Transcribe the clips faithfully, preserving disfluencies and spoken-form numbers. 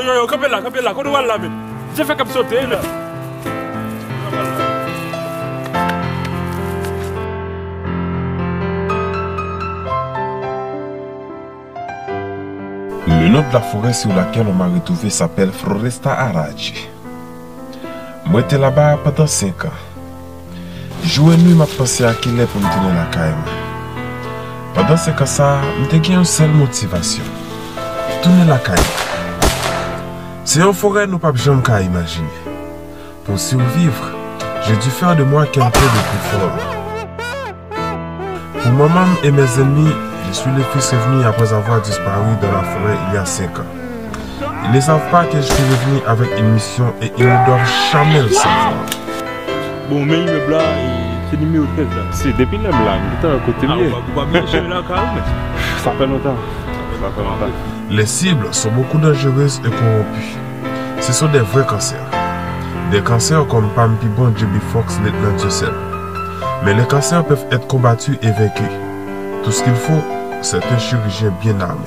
Yo, yo, kanpe la, kanpe la, kote w al la menm? Jan fè k ap sote la. Le nom de la forêt sur laquelle on m'a retrouvé s'appelle Floresta Araji. Mwen te laba pandan senk an. Jou e nwi m ap panse a kilè pou m tounen lakay mwen. Pandan senk an sa a, m te gen yon sèl motivasyon, tounen lakay mwen. Se yon forè nou p ap janm ka imajine. Pour survivre, j'ai dû faire de moi quelqu'un de plus fort. Pour maman et mes ennemis, je suis le fils revenu après avoir disparu dans la forêt il y a cinq ans. Ils ne savent pas que je suis revenu avec une mission et ils ne doivent jamais le savoir. Bon, men imèb la, e, se nimewo trèz la. Si, depi lè m la, m gentan wè kote m ye. Ah, ou pa, ou pa bliye cheri lakay ou, men. Sa fè lontan. Sa fè lontan. Les cibles sont beaucoup dangereuses et corrompues. Ce sont des vrais cancers. Des cancers comme Pam Pibon, J B Fox, Lieutenant Dieuseul. Mais les cancers peuvent être combattus et vaincus. Tout ce qu'il faut, c'est un chirurgien bien armé.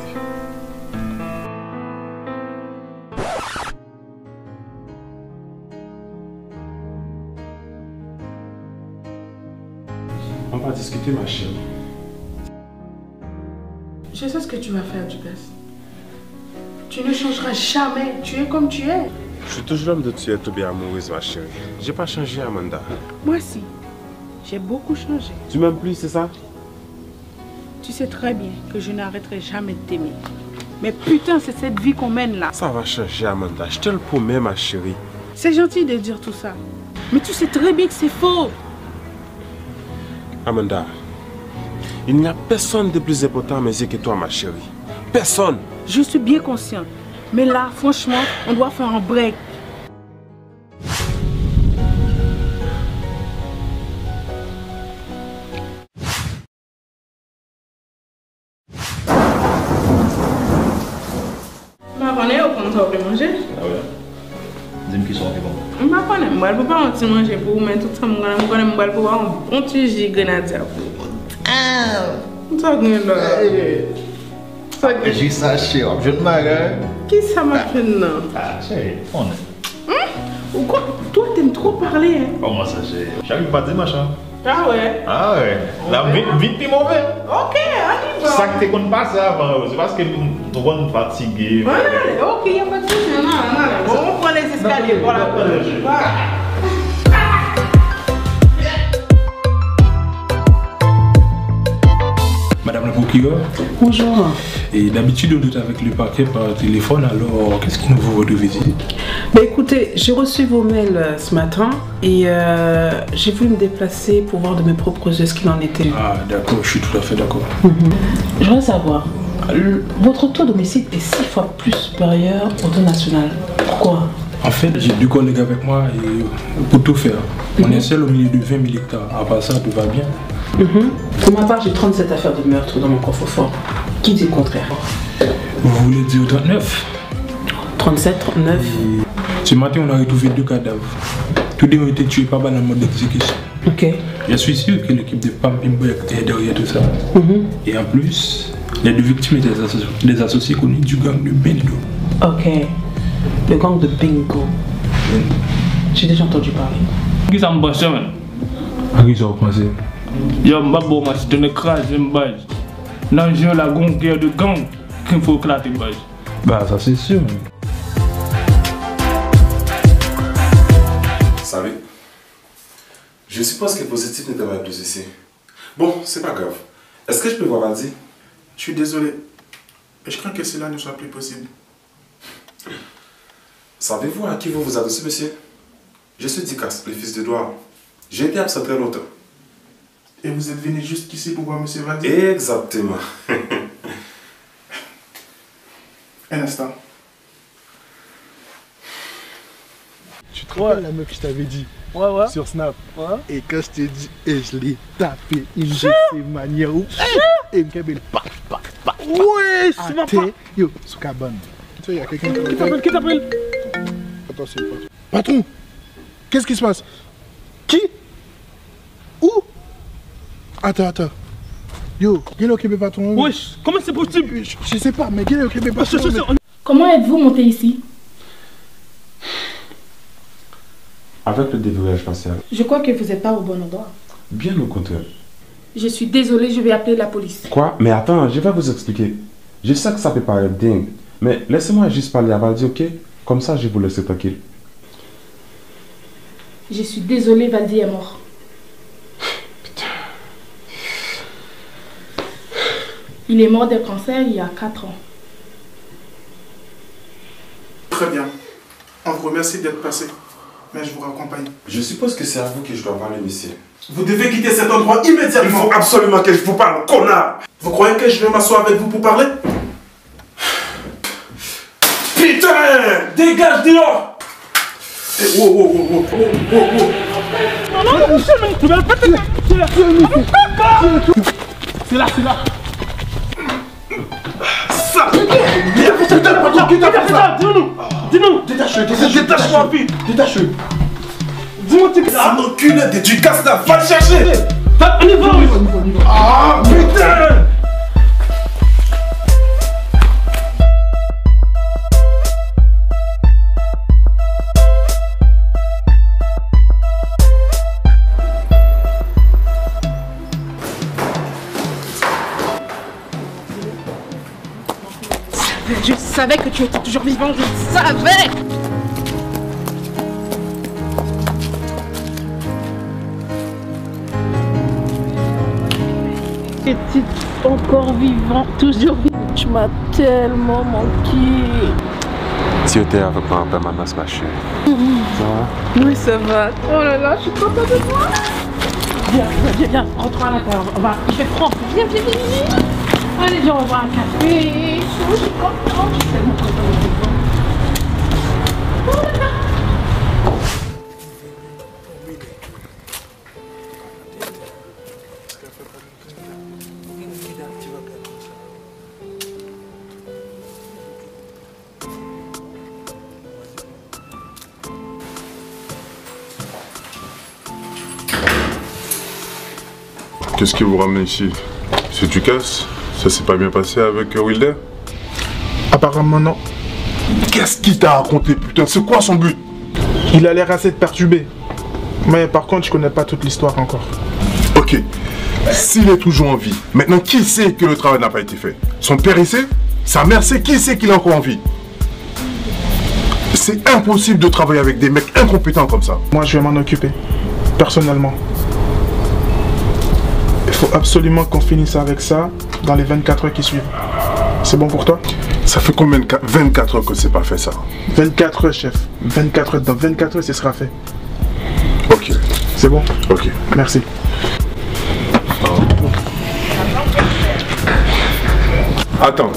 On va discuter, ma chérie. Je sais ce que tu vas faire, Dugas. Tu ne changeras jamais. Tu es comme tu es. Je suis toujours l'homme dont tu es tombée amoureuse, ma chérie. J'ai pas changé, Amanda. Moi, si. J'ai beaucoup changé. Tu m'aimes plus, c'est ça? Tu sais très bien que je n'arrêterai jamais de t'aimer. Mais putain, c'est cette vie qu'on mène là. Ça va changer, Amanda. Je te le promets, ma chérie. C'est gentil de dire tout ça. Mais tu sais très bien que c'est faux. Amanda, il n'y a personne de plus important à mes yeux que toi, ma chérie. Personne. Je suis bien consciente. Mais là, franchement, on doit faire un break. M pa konnen, ou konn sa w vle manje? Ah ouais? Di m kisa w vle ban mwen. M pa konnen, m pral prepare yon ti manje pou ou, men tout sa m konnen, m konnen m pral prepare yon bon ti ji grenadya pou ou. Damn! Sa gen la? Sa gen? Ji sa chè, w ap jwenn bagay. Kisa m ap jwenn nan? Ah, chè, konnen. Hmm? Ou kon, toi, t'aimes trop parler, hein? Kòman sa, chè? Chak jou pa dimanch, hein? Ah ouais. Ah ouais. La, vit, vit pi move. Ok, ann y va. Sa k te konn pase avan yo, se paske nou, nou konn fatige. Ann ale, ok, y a pas de souci, ann ale, ann ale. Bon, on prend les escaliers, voilà. Madame le procureur. Bonjour. Et d'habitude, on doit avec le parquet par téléphone, alors qu'est-ce qui nous vous retrouve ici? Ben écoutez, j'ai reçu vos mails euh, ce matin et euh, j'ai voulu me déplacer pour voir de mes propres yeux ce qu'il en était. Ah, d'accord, je suis tout à fait d'accord. Mhm. Je voudrais savoir, le- votre taux d'homicide est six fois plus supérieur au taux national. Pourquoi? En fait, j'ai deux collègues avec moi et pour tout faire. On est seul au milieu de vingt mille hectares. À part ça, tout va bien. Mhm. Pour ma part, j'ai trente-sept affaires de meurtre dans mon coffre-fort. Qui dit le contraire? Vous voulez dire trente-neuf? Trente-sept, trente-neuf. Et ce matin, on a retrouvé deux cadavres. Tous deux ont été tués par balle en mode d'exécution. Ok. Je suis sûr que l'équipe de Pam Pim Boy est derrière tout ça. Mhm. Et en plus, les deux victimes étaient des asso- des associés connus du gang de Bingo. Ok. Le gang de Bingo. J'ai déjà entendu parler. Kisa m panse, man? A kisa w panse? Yo, m pa ba w manti, tonnè kraze m, baz. Nan jan la, gon gè de gang ki fò eklate, baz. Ba, sa se si, man. Salut. Je suppose que positif n'était pas plus ici. Bon, c'est pas grave. Est-ce que je peux voir Valdy? Je suis désolé. Je crains que cela ne soit plus possible. Savez-vous à qui vous vous adressez, monsieur? Je suis Ducasse, le fils d'Edouard. J'ai été absent très longtemps. Et vous êtes venu jusqu'ici pour voir monsieur Valdy? Exactement. Un instant. Tu te rappelles la meuf que je t'avais dit sur Snap? Ouais. Et quand je t'ai dit, et je l'ai tapé une de ses manières, ou, et m kenbe l, pa, pa, pa, pa. Ouais, c'est ma part. Yo, sou kabann. Tu sais, il y a quelqu'un qui t'appelle, qui t'appelle? Attends, c'est le patron. Patron, qu'est-ce qui se passe? Qui? Où? Attends, attends. Yo, gen lè w kenbe patron an, wi. Wesh, comment c'est possible? Je, je sais pas, mais gen lè w kenbe patron an, mais... Comment êtes-vous monté ici? avec le déverrouillage facial. Je crois que vous n'êtes pas au bon endroit. Bien au contraire. Je suis désolée, je vais appeler la police. Quoi? Mais attends, je vais vous expliquer. Je sais que ça peut paraître dingue, mais laissez-moi juste parler à Valdy, ok? Comme ça, je vous laisse tranquille. Je suis désolée, Valdy est mort. Il est mort d'un cancer il y a quatre ans. Très bien. On vous remercie d'être passé, mais je vous raccompagne. Je suppose que c'est à vous que je dois parler, monsieur. Vous devez quitter cet endroit immédiatement. Il faut absolument que je vous parle, connard! Vous croyez que je vais m'asseoir avec vous pour parler? Putain! Dégage dehors! Eh, oh, oh, oh, oh, oh, oh, oh. C'est là, c'est là. Sa! Putain, patron, qui t'a fait ça? Dis-nous! Dis-nous! Détache-le, détache-le, détache-le. Détache-le. Dis-moi, tu... Sale enculé, dédicace là, va le chercher! On y va, on y va, on y va. Ah, putain! Je savais que tu étais toujours vivant, je le savais. T'es encore vivant, toujours vivant. Tu m'as tellement manqué. Si yo te avèk mwen an pèmanans, ma chérie. Ça va? Oui, ça va. Oh là là, je suis contente de toi. Viens, viens, viens, viens. Rentre à l'intérieur. On va, il fait froid. Viens, viens, viens, viens. Allez, viens, on va boire un café. Je suis contente, je suis tellement contente de te voir. Oh là là. Qu'est-ce qui vous ramène ici? C'est Ducasse? Ça s'est pas bien passé avec euh, Wilder? Apparemment non. Qu'est-ce qu'il t'a raconté, putain? C'est quoi son but? Il a l'air assez perturbé. Mais par contre, je connais pas toute l'histoire encore. Ok. S'il est toujours en vie, maintenant qui sait que le travail n'a pas été fait? Son père il sait? Sa mère sait? Qui sait qu'il est encore en vie? C'est impossible de travailler avec des mecs incompétents comme ça. Moi, je vais m'en occuper, personnellement. Il faut absolument qu'on finisse avec ça dans les vingt-quatre heures qui suivent. C'est bon pour toi? Ça fait combien de vingt-quatre heures que c'est pas fait ça? Vingt-quatre heures, chef. Vingt-quatre heures. Dans vingt-quatre heures, ce sera fait. Ok. C'est bon? Ok. Merci. Attends.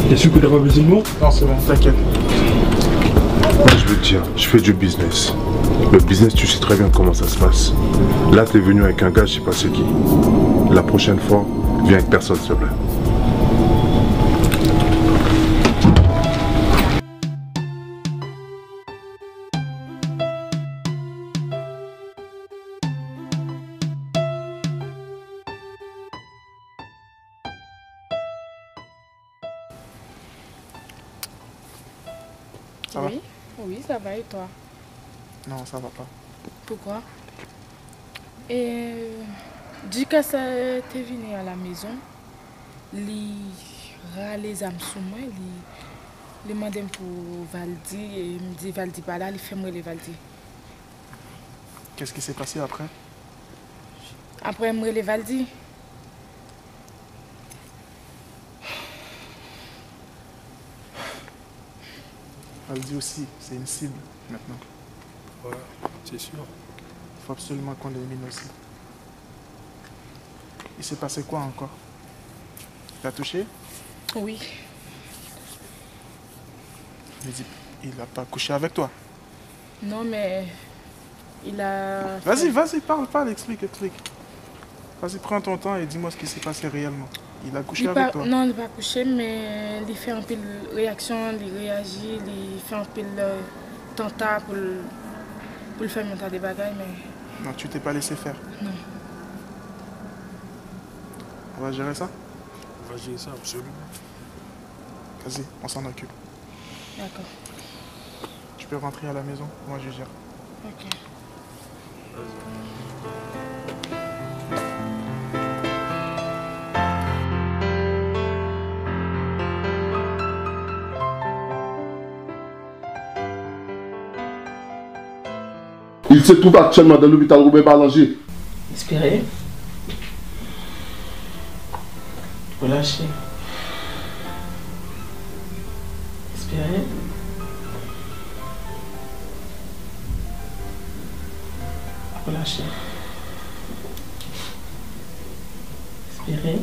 T'es sûr que t'as pas besoin de moi? Non, c'est bon, t'inquiète. Moi, je veux te dire, je fais du business. Le business, tu sais très bien comment ça se passe. Là, t'es venu avec un gars, je sais pas c'est qui. La prochaine fois, viens avec personne, s'il te plaît. Ça va? Oui, oui, ça va et toi? Non, ça va pas. Pourquoi? E, Ducasse te vini a la maison, li rale zam sou mwen, li, li mande m pou Valdy, e m di Valdy pa la, li fè m rele Valdy. Qu'est-ce qui s'est passé après? Après, m rele Valdy. Valdy aussi, c'est une cible maintenant. Ouais, c'est sûr. Faut absolument qu'on l'élimine aussi. Il s'est passé quoi encore? T'as touché? Oui. Il dit, il a pas couché avec toi? Non, mais il a... Vas-y, vas-y, parle, parle, explique, explique. Vas-y, prends ton temps et dis-moi ce qui s'est passé réellement. Il a couché Li avec pa, toi? Non, li pa kouche m, men li fè anpil reyaksyon, li reyaji, li fè anpil euh, tanta pou l pou l fè m yon ta de bagay, men... Non, tu t'es pas laissé faire. Non. On va gérer ça? On va gérer ça, absolument. Vas-y, on s'en occupe. D'accord. Tu Je vais rentrer à la maison, moi je gère. Ok. Il se trouve actuellement dans l'hôpital Robert Ballanger. Espérez. Relâchez. Espérez. Relâchez. Espérez.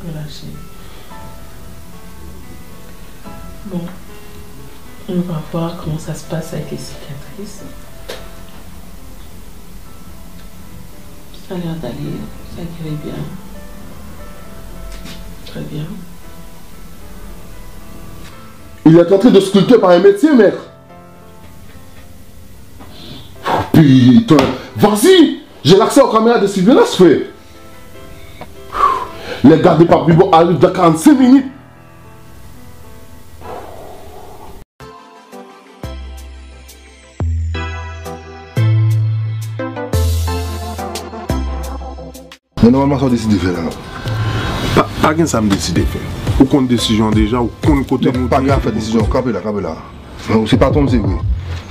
Relâchez. Bon, on va voir comment ça se passe avec les cicatrices. Ça a l'air d'aller, ça guérit bien. Très bien. Il est en train de sculpter par un médecin, maître. Putain, vas-y, j'ai l'accès aux caméras de surveillance, frère. Les gars de Papi Bon arrivent dans quarante-cinq minutes. Men nòmalman sa w deside fè la. Pa, pa gen sa m deside fè. Ou konn desizyon an deja, ou konn kote nou te ye. Non, pa gen afè desizyon, kanpe la, kanpe la. Non, se patwon m se vre.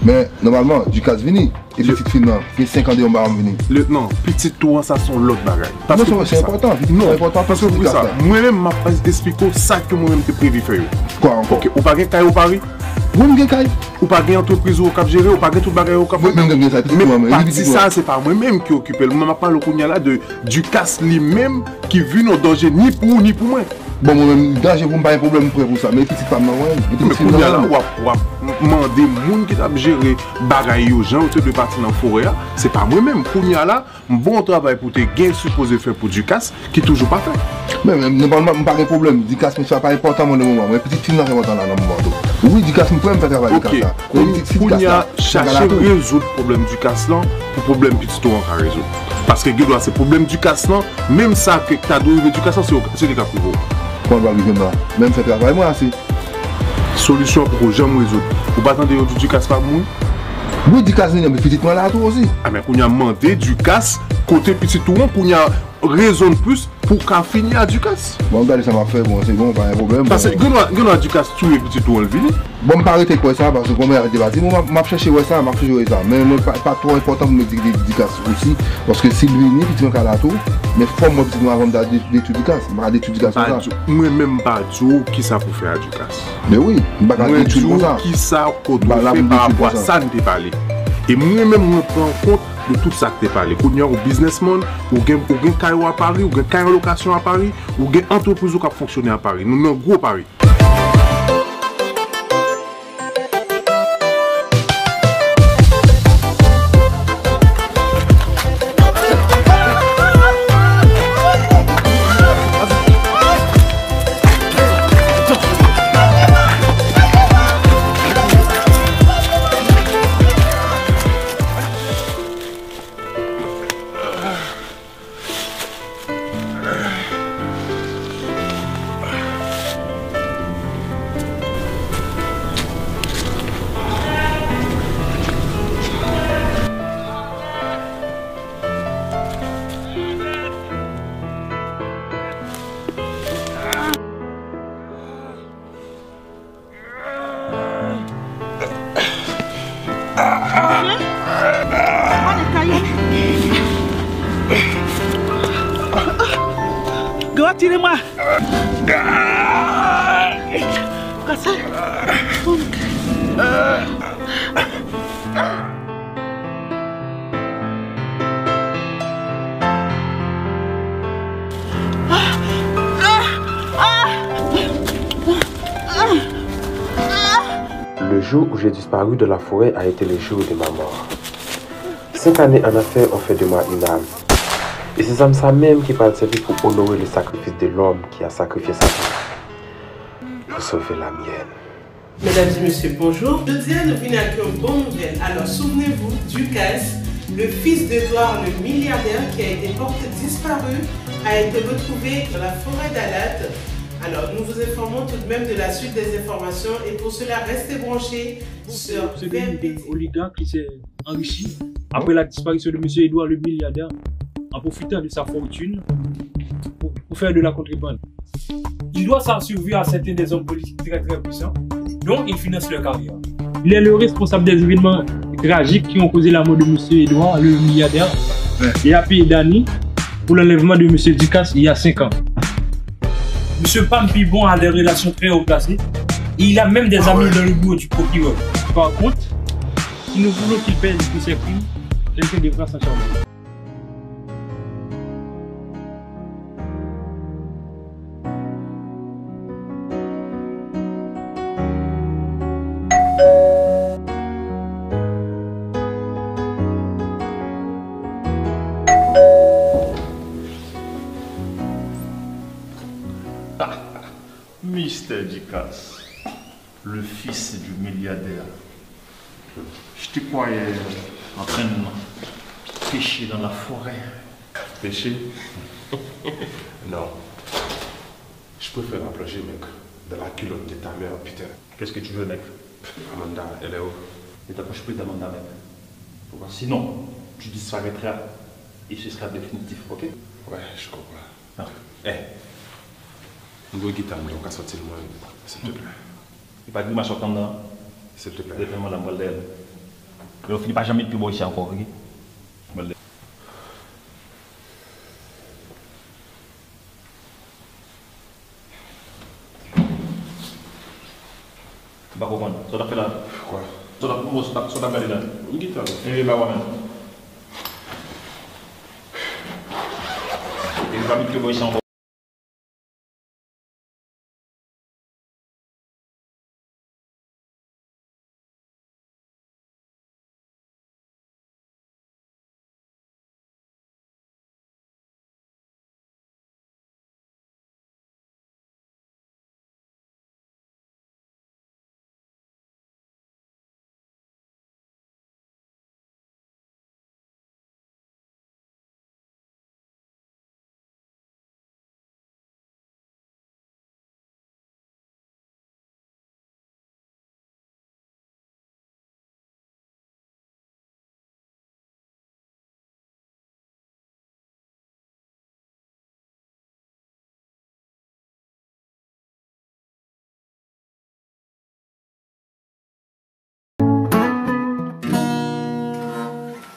Men nòmalman, Ducasse vini, e pitit fi m nan, gen senk an deyò m pa janm vini. Lyetnan, pitit ou an sa se yon lòt bagay. Paske non, se enpòtan, pitit sa enpòtan, paske pou sa, mwen menm m ap esplike w sa ke mwen menm te previ fè yo. Kwa ankò? Ok, ou pa gen kay ou pa ri? Wi, m gen kay. Ou pa gen antrepriz ou k ap jere, ou pa gen tout bagay ou k ap... Mwen menm, m gen sa, pitit mwen, men pati sa, se pa mwen menm ki okipe l. Mwen, m ap pale w kounye a la de Ducasse li menm ki vin yon danje ni pou ou, ni pou mwen. Bon, mwen menm, danje pou m pa gen pwoblèm, m prè pou sa. Men pitit pa m nan, mwen, gen pitit fi m nan. Men kounye a la, w ap, w ap mande moun ki t ap jere bagay yo, jan yo te dwe pati nan forè a, se pa mwen menm. Kounye a la, m ba w yon travay pou w te gen sipoze fè pou Ducasse, ki toujou pa fè. Men, men, nòmalman, m pa gen pwoblèm. Ducasse, men sa pa enpòtan mwen nan moman. Men pitit fi m nan ki enpòtan la nan moman tou. Wi, Ducasse, m prè m fè travay Ducasse la. Ok, kounye a, chache rezoud pwoblèm Ducasse lan pou pwoblèm pitit ou an ka rezoud. Paske gen dwa se pwoblèm Ducasse lan, menm sa ke ta dwe rive Ducasse lan, se, se li k ap rive w. Kòman l pral rive m la? Men m fè travay mwen ase. Solisyon an poko janm rezoud. Ou pa tande yo di Ducasse pa mouri? Wi, Ducasse vini, men pitit mwen la tou osi. A, men kounye a mande Ducasse kote pitit ou an, kounye a rezon plis pou w ka fini a Ducasse. Bon, gade sa m ap fè, bon, se bon, pa gen pwoblèm. Paske gen dwa, gen dwa Ducasse touye pitit ou an, l vini. Bon, m pa rete kwè sa, paske kòman y a te pati, bon, m ap, m ap chèche wè sa, m ap chèche wè sa. Men mwen pa, pa twò enpòtan pou mwen di, di, Ducasse osi, paske si l vini, pitit mwen ka la tou, men fò m wè pitit mwen avan m ta detwi Ducasse. M pa ka detwi Ducasse konsa. Mwen menm m pa di w kisa pou fè a Ducasse. Men wi, m pa ka detwi l konsa. Mwen di w kisa kote w fè pa rapò a sa n te pale. E mwen menm mwen pran kont de tout sa k te pale. Kounye a ou biznesmann, ou gen, ou gen kay ou a Pari, ou gen kay an lokasyon a Pari, ou gen antrepriz ou k ap fonksyone a Pari. Nou nan gwo Pari. Retire mwen. Kase. Le jour où j'ai disparu dans la forêt a été le jour de ma mort. Cinq années en enfer ont fait de moi une âme. Et c'est zam sa menm ki pral sèvi pou onore le sakrifis de lòm ki a sakrifye sa vi pou sove la myèn. Medam e mesye, bonjou. Jodi a, nou vini ak yon bon nouvèl. Alò, souvne vou, Ducasse, le fils d'Edouard le milliardaire qui a été porté disparu, a été retrouvé dans la forêt d'Alat, Alors, nous vous informons tout de même de la suite des informations et pour cela, restez branchés sur V M P T V. Ce pays de oligarques qui s'est enrichi après la disparition de monsieur Edouard le milliardaire en profitant de sa fortune pour, pour faire de la contrebande. Il doit sa survie à certains des hommes politiques très très puissants dont il finance leur carrière. Il est le responsable des événements tragiques qui ont causé la mort de monsieur Edouard, le milliardaire, et a payé Dany pour l'enlèvement de monsieur Ducasse il y a cinq ans. Monsieur Pam Pibon a des relations très haut placées et il a même des amis dans le bureau du procureur. Par contre, si nous voulons qu'il paie pour ses crimes, quelqu'un devra s'en charger. Mister Ducasse, le fils du milliardaire. Je te croyais en train de pêcher dans la forêt. Pêcher? Non. Je préfère la plongée, mec. Dans la culotte de ta mère, putain. Qu'est-ce que tu veux, mec? Amanda, elle est où? Ne t'approche plus d'Amanda, mec. Pourquoi? Sinon, tu disparaîtras et ce sera définitif, ok? Ouais, je comprends. Ah. Eh, m dwe kite Amanda, ou ka sòti l mwen, silteplè. Epa grimas w ap tann nan. Silteplè. Defann mandan m, pral dèyè l. Lè w fini, pa janm met pye bò isi ankò, oke? Pral dèyè l. M pa konprann. Sa w t ap fè la? Kwa? Sa w t ap, sa w t ap, sa w t ap gade la? M gentan. Enben, ba w a menm. Epi pa met pye bò isi ankò.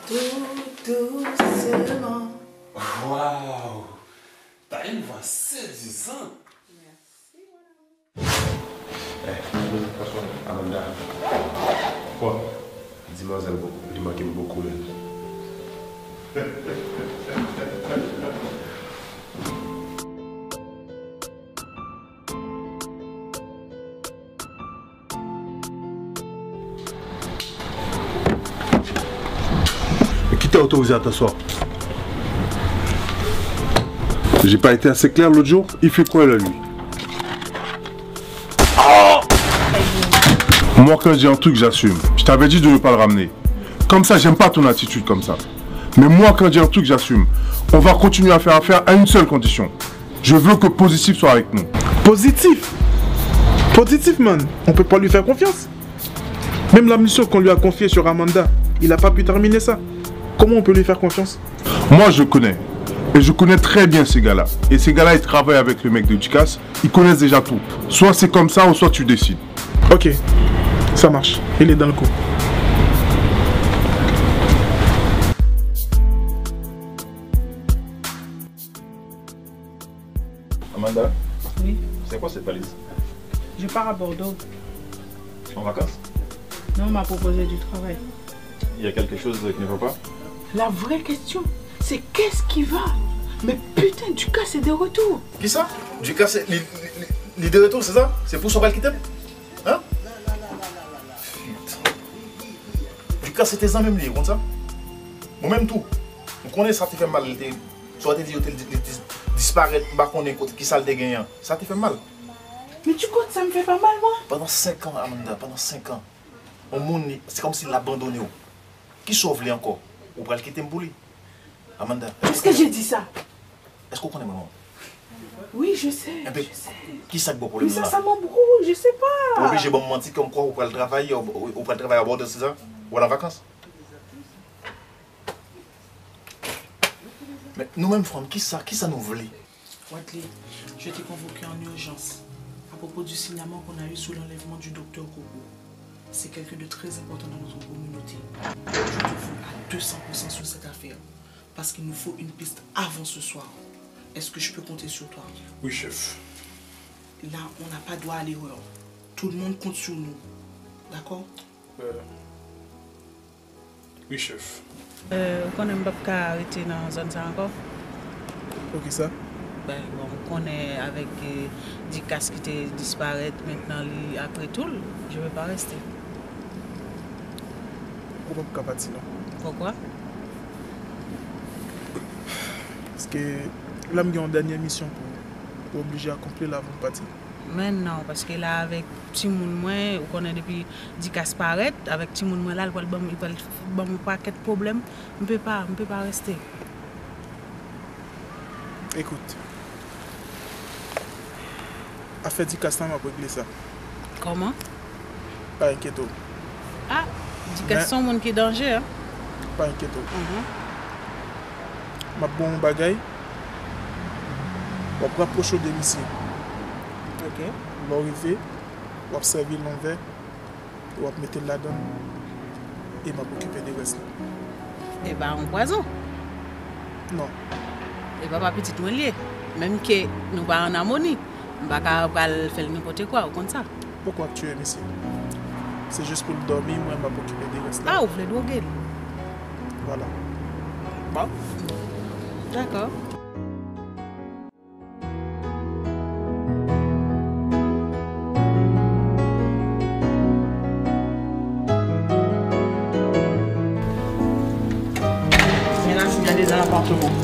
Tout doucement. Waw! T'as une voix séduisante. Merci, mon amour. Eh, Amanda. Kwa? Dimwazèl, li manke m bokou, menn. Et qui t'a autorisé à t'asseoir? J'ai pas été assez clair l'autre jour? Il fait quoi là, lui? Moi, quand je dis un truc, j'assume. Je t'avais dit de ne pas le ramener. Comme ça, j'aime pas ton attitude comme ça. Mais moi, quand je dis un truc, j'assume. On va continuer à faire affaire à une seule condition. Je veux que Positif soit avec nous. Positif? Positif, man, on peut pas lui faire confiance. Même la mission qu'on lui a confiée sur Amanda, il a pas pu terminer ça. Comment on peut lui faire confiance? Moi, je connais. Et je connais très bien ces gars-là. Et ces gars-là, ils travaillent avec le mec de Ducasse. Ils connaissent déjà tout. Soit c'est comme ça, ou soit tu décides. Ok, ça marche. Il est dans le coup. Amanda, oui. C'est quoi cette valise? Je pars à Bordeaux. En vacances? Non, on m'a proposé du travail. Il y a quelque chose qui ne va pas? La vraie question, c'est qu'est-ce qui va? Mais putain, Ducasse est de retour. Kisa? Ducasse, li, li, li, li de retour, c'est ça? C'est pour ça ou pral kite m? Hein? Putain. Ducasse se te zanmi m li ye, ou konn sa? Mwen menm tou. M konnen sa te fè m mal, li te, sa w te di yo te, li, li dis-, disparèt, m pa konnen kote, kisa l te genyen an. Sa te fè m mal. Men tu konn sa m fè pa mal, mwen? Pandan senk an, Amanda, pandan senk an, yon moun, li, se kòmsi l abandone w. Kisa w vle ankò? Ou pral kite m pou li? Amanda, èske w konnen mwen? Est-ce que j'ai dit ça? Èske w konnen mwen, non? Oui, je sais, je sais. Kisa k ba w pwoblèm nan la? Mais ça, ça m'embrouille, je sais pas. Ou oblije ban m manti kòmkwa ou pral travay, ou, ou pral travay a bòdè, se sa? Ou pral an vakans? Men nou menm fanm, kisa, kisa nou vle? Wadley, je t'ai convoqué en urgence à propos du signalement qu'on a eu sur l'enlèvement du docteur Coco. C'est quelqu'un de très important dans notre communauté. Je te veux à deux cents pour cent sur cette affaire, parce qu'il nous faut une piste avant ce soir. Est-ce que je peux compter sur toi? Oui, chef. Là, on n'a pas droit à l'erreur. Tout le monde compte sur nous. D'accord? Euh, wi, chef. Euh, ou konnen m p ap ka rete nan zòn sa ankò. Poukisa? Ben, bon, ou konnen avèk, euh, Dicas ki te disparèt, mentnan li apre tou l, je veux pas rester. Ou p ap ka pati non. Poukwa? Paske la m gen yon dènye misyon pou, pou oblije akonpli l avan m pati. Men non, paske la avèk timoun mwen, ou konnen depi Dicas parèt, avèk timoun mwen la, l pral ban m, li pral ban m yon pakèt pwoblèm. M pe pa, m pe pa reste. Ekout, afè Dicas la, m ap regle sa. Kòman? Pa enkyete w. Ah, Dicas se yon moun ki danje, hein? Pa enkyete w. Mhm. M ap ba w yon bagay, w ap rapwoche w de misye. Ok. Lè w rive, w ap sèvi l yon vè, w ap mete l ladan l, e m ap okipe de rès la. E pa yon pwazon? Non. E papa pitit mwen l ye. Menm ke nou pa ann amoni, m pa ka pral fè l nenpòt kwa, ou konn sa. Poko ap tiye misye. Se jis pou l dòmi, mwen m ap okipe de rès la. Ah, ou vle dwoge l? Vwala. Bon. Dakò. Mennaj mwen deja nan apartman.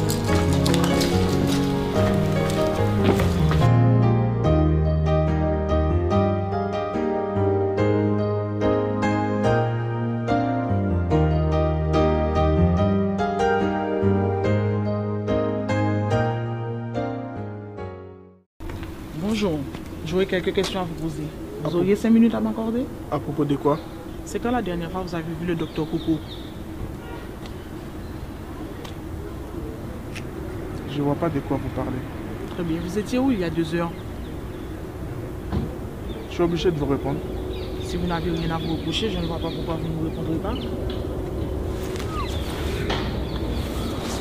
Bonjour, j'aurais quelques questions à vous poser. Vous auriez cinq minutes à m'accorder? À propos de quoi? C'est quand la dernière fois vous avez vu le docteur Coco? Je vois pas de quoi vous parlez. Très bien, vous étiez où il y a deux heures? Je suis obligé de vous répondre. Si vous n'avez rien à vous reprocher, je ne vois pas pourquoi vous ne me répondrez pas.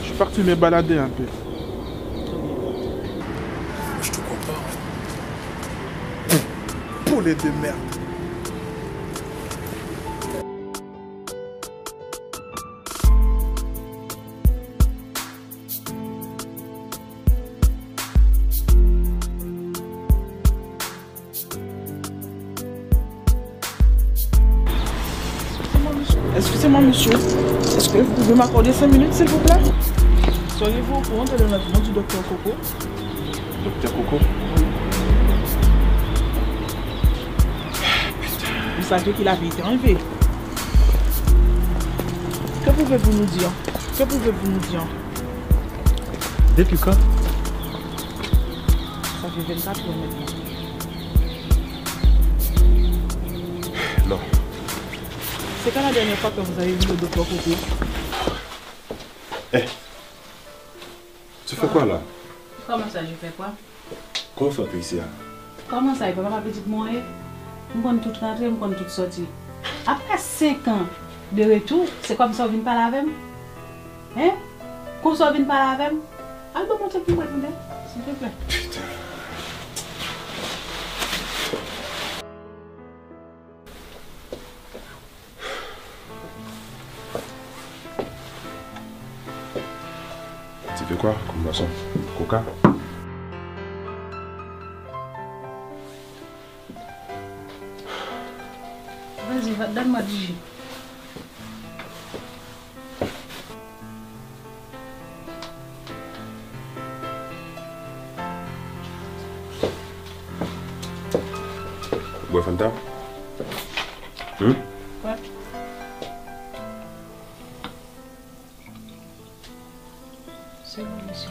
Je suis parti me balader un peu. Je te comprends. Poulet de merde. Excusez-moi, monsieur. Est-ce que vous pouvez m'accorder cinq minutes, s'il vous plaît? Seriez-vous au courant de l'enlèvement du docteur Coco? Docteur Coco? Vous saviez qu'il avait été enlevé? Que pouvez-vous nous dire? Que pouvez-vous nous dire? Depuis quand? Ça fait vingt-quatre heures maintenant. Non. C'est quand la dernière fois que vous avez vu le docteur Coco? Eh, tu fais quoi là? Comment ça, je fais quoi? Kòman w fè antre isi a? Kòman sa, e pa papa pitit mwen ye? M konn tout rantre, m konn tout sòti. Apre senk an de retou, se kòmsi w vin pale avè m? Hein? Konsa w vin pale avè m? Al ban m yon tèt pou m bwè tande, silvouplè. Putain. Tu veux quoi comme boisson? Coca? Vas-y, va, donne-moi du jus. Bwè Fanta? Hmm? Wè. Se bon, mesye.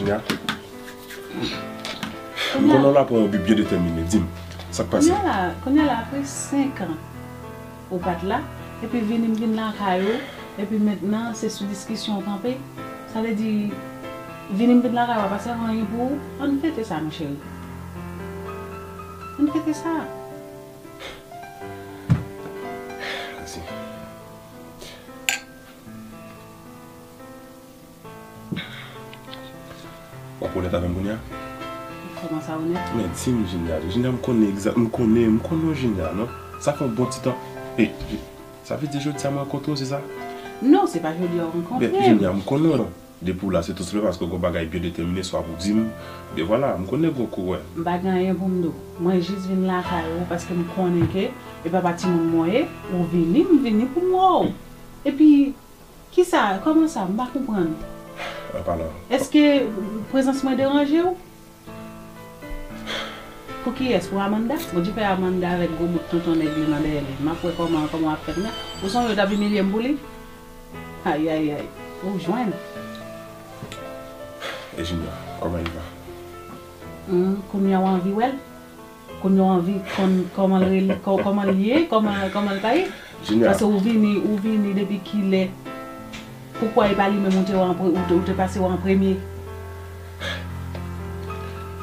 Ya. M konnen w la pou yon bi byen detèmine. Di m, sa k pase? Kounye a la, kounye a la, apre senk an, ou pa t la, epi vini m vin lakay ou, epi mentnan se sou diskisyon w kanpe. Sa vle di, vini m vin lakay ou a pa sèvi anyen pou ou? Ann fete sa, mon cheri. Ann fete sa. Mèsi. W ap onèt avè m kounye a? Kòman sa onèt? Men di m, Junior. Junior, m konnen egzak, m konnen, m konnen w, Junior, non? Sa fè yon bon ti tan. E, sa vle di jodi a m rankontre w, se sa? Non, se pa jodi a w rankontre m. Men, Junior, m konnen w, non. Depi w la, se tou senpleman paske w gen yon bagay byen detèmine, swa pou di m, oubyen vwala, m konnen gen yon kou, wè. M pa gen anyen pou m di w. Mwen jis vin lakay ou paske m konnen ke e papa timoun mwen ye, ou vini, m vini pou m wè w. Epi, kisa, kòman sa? M pa konprann. An palan. Èske prezans mwen deranje w? Pou kiyès? Pou Amanda? Bondye fè Amanda avèk gwo bout tonton nèg li nan dèyè li. M ap wè kòman, kòman w ap fè kounye a. Ou sonje w t ap imilye m pou li? Ayayay. Ou jwenn. E Junior, comment il va? Hmm, kounye a w anvi wè l? Kounye a w anvi konn kòman l rele, kò-, kòman l ye, kòman, kòman l pa ye? Junior. Paske ou vini, ou vini depi kilè? Poukwa e pa li menm ou te wè an pre-, ou te, ou te pase wè an premye?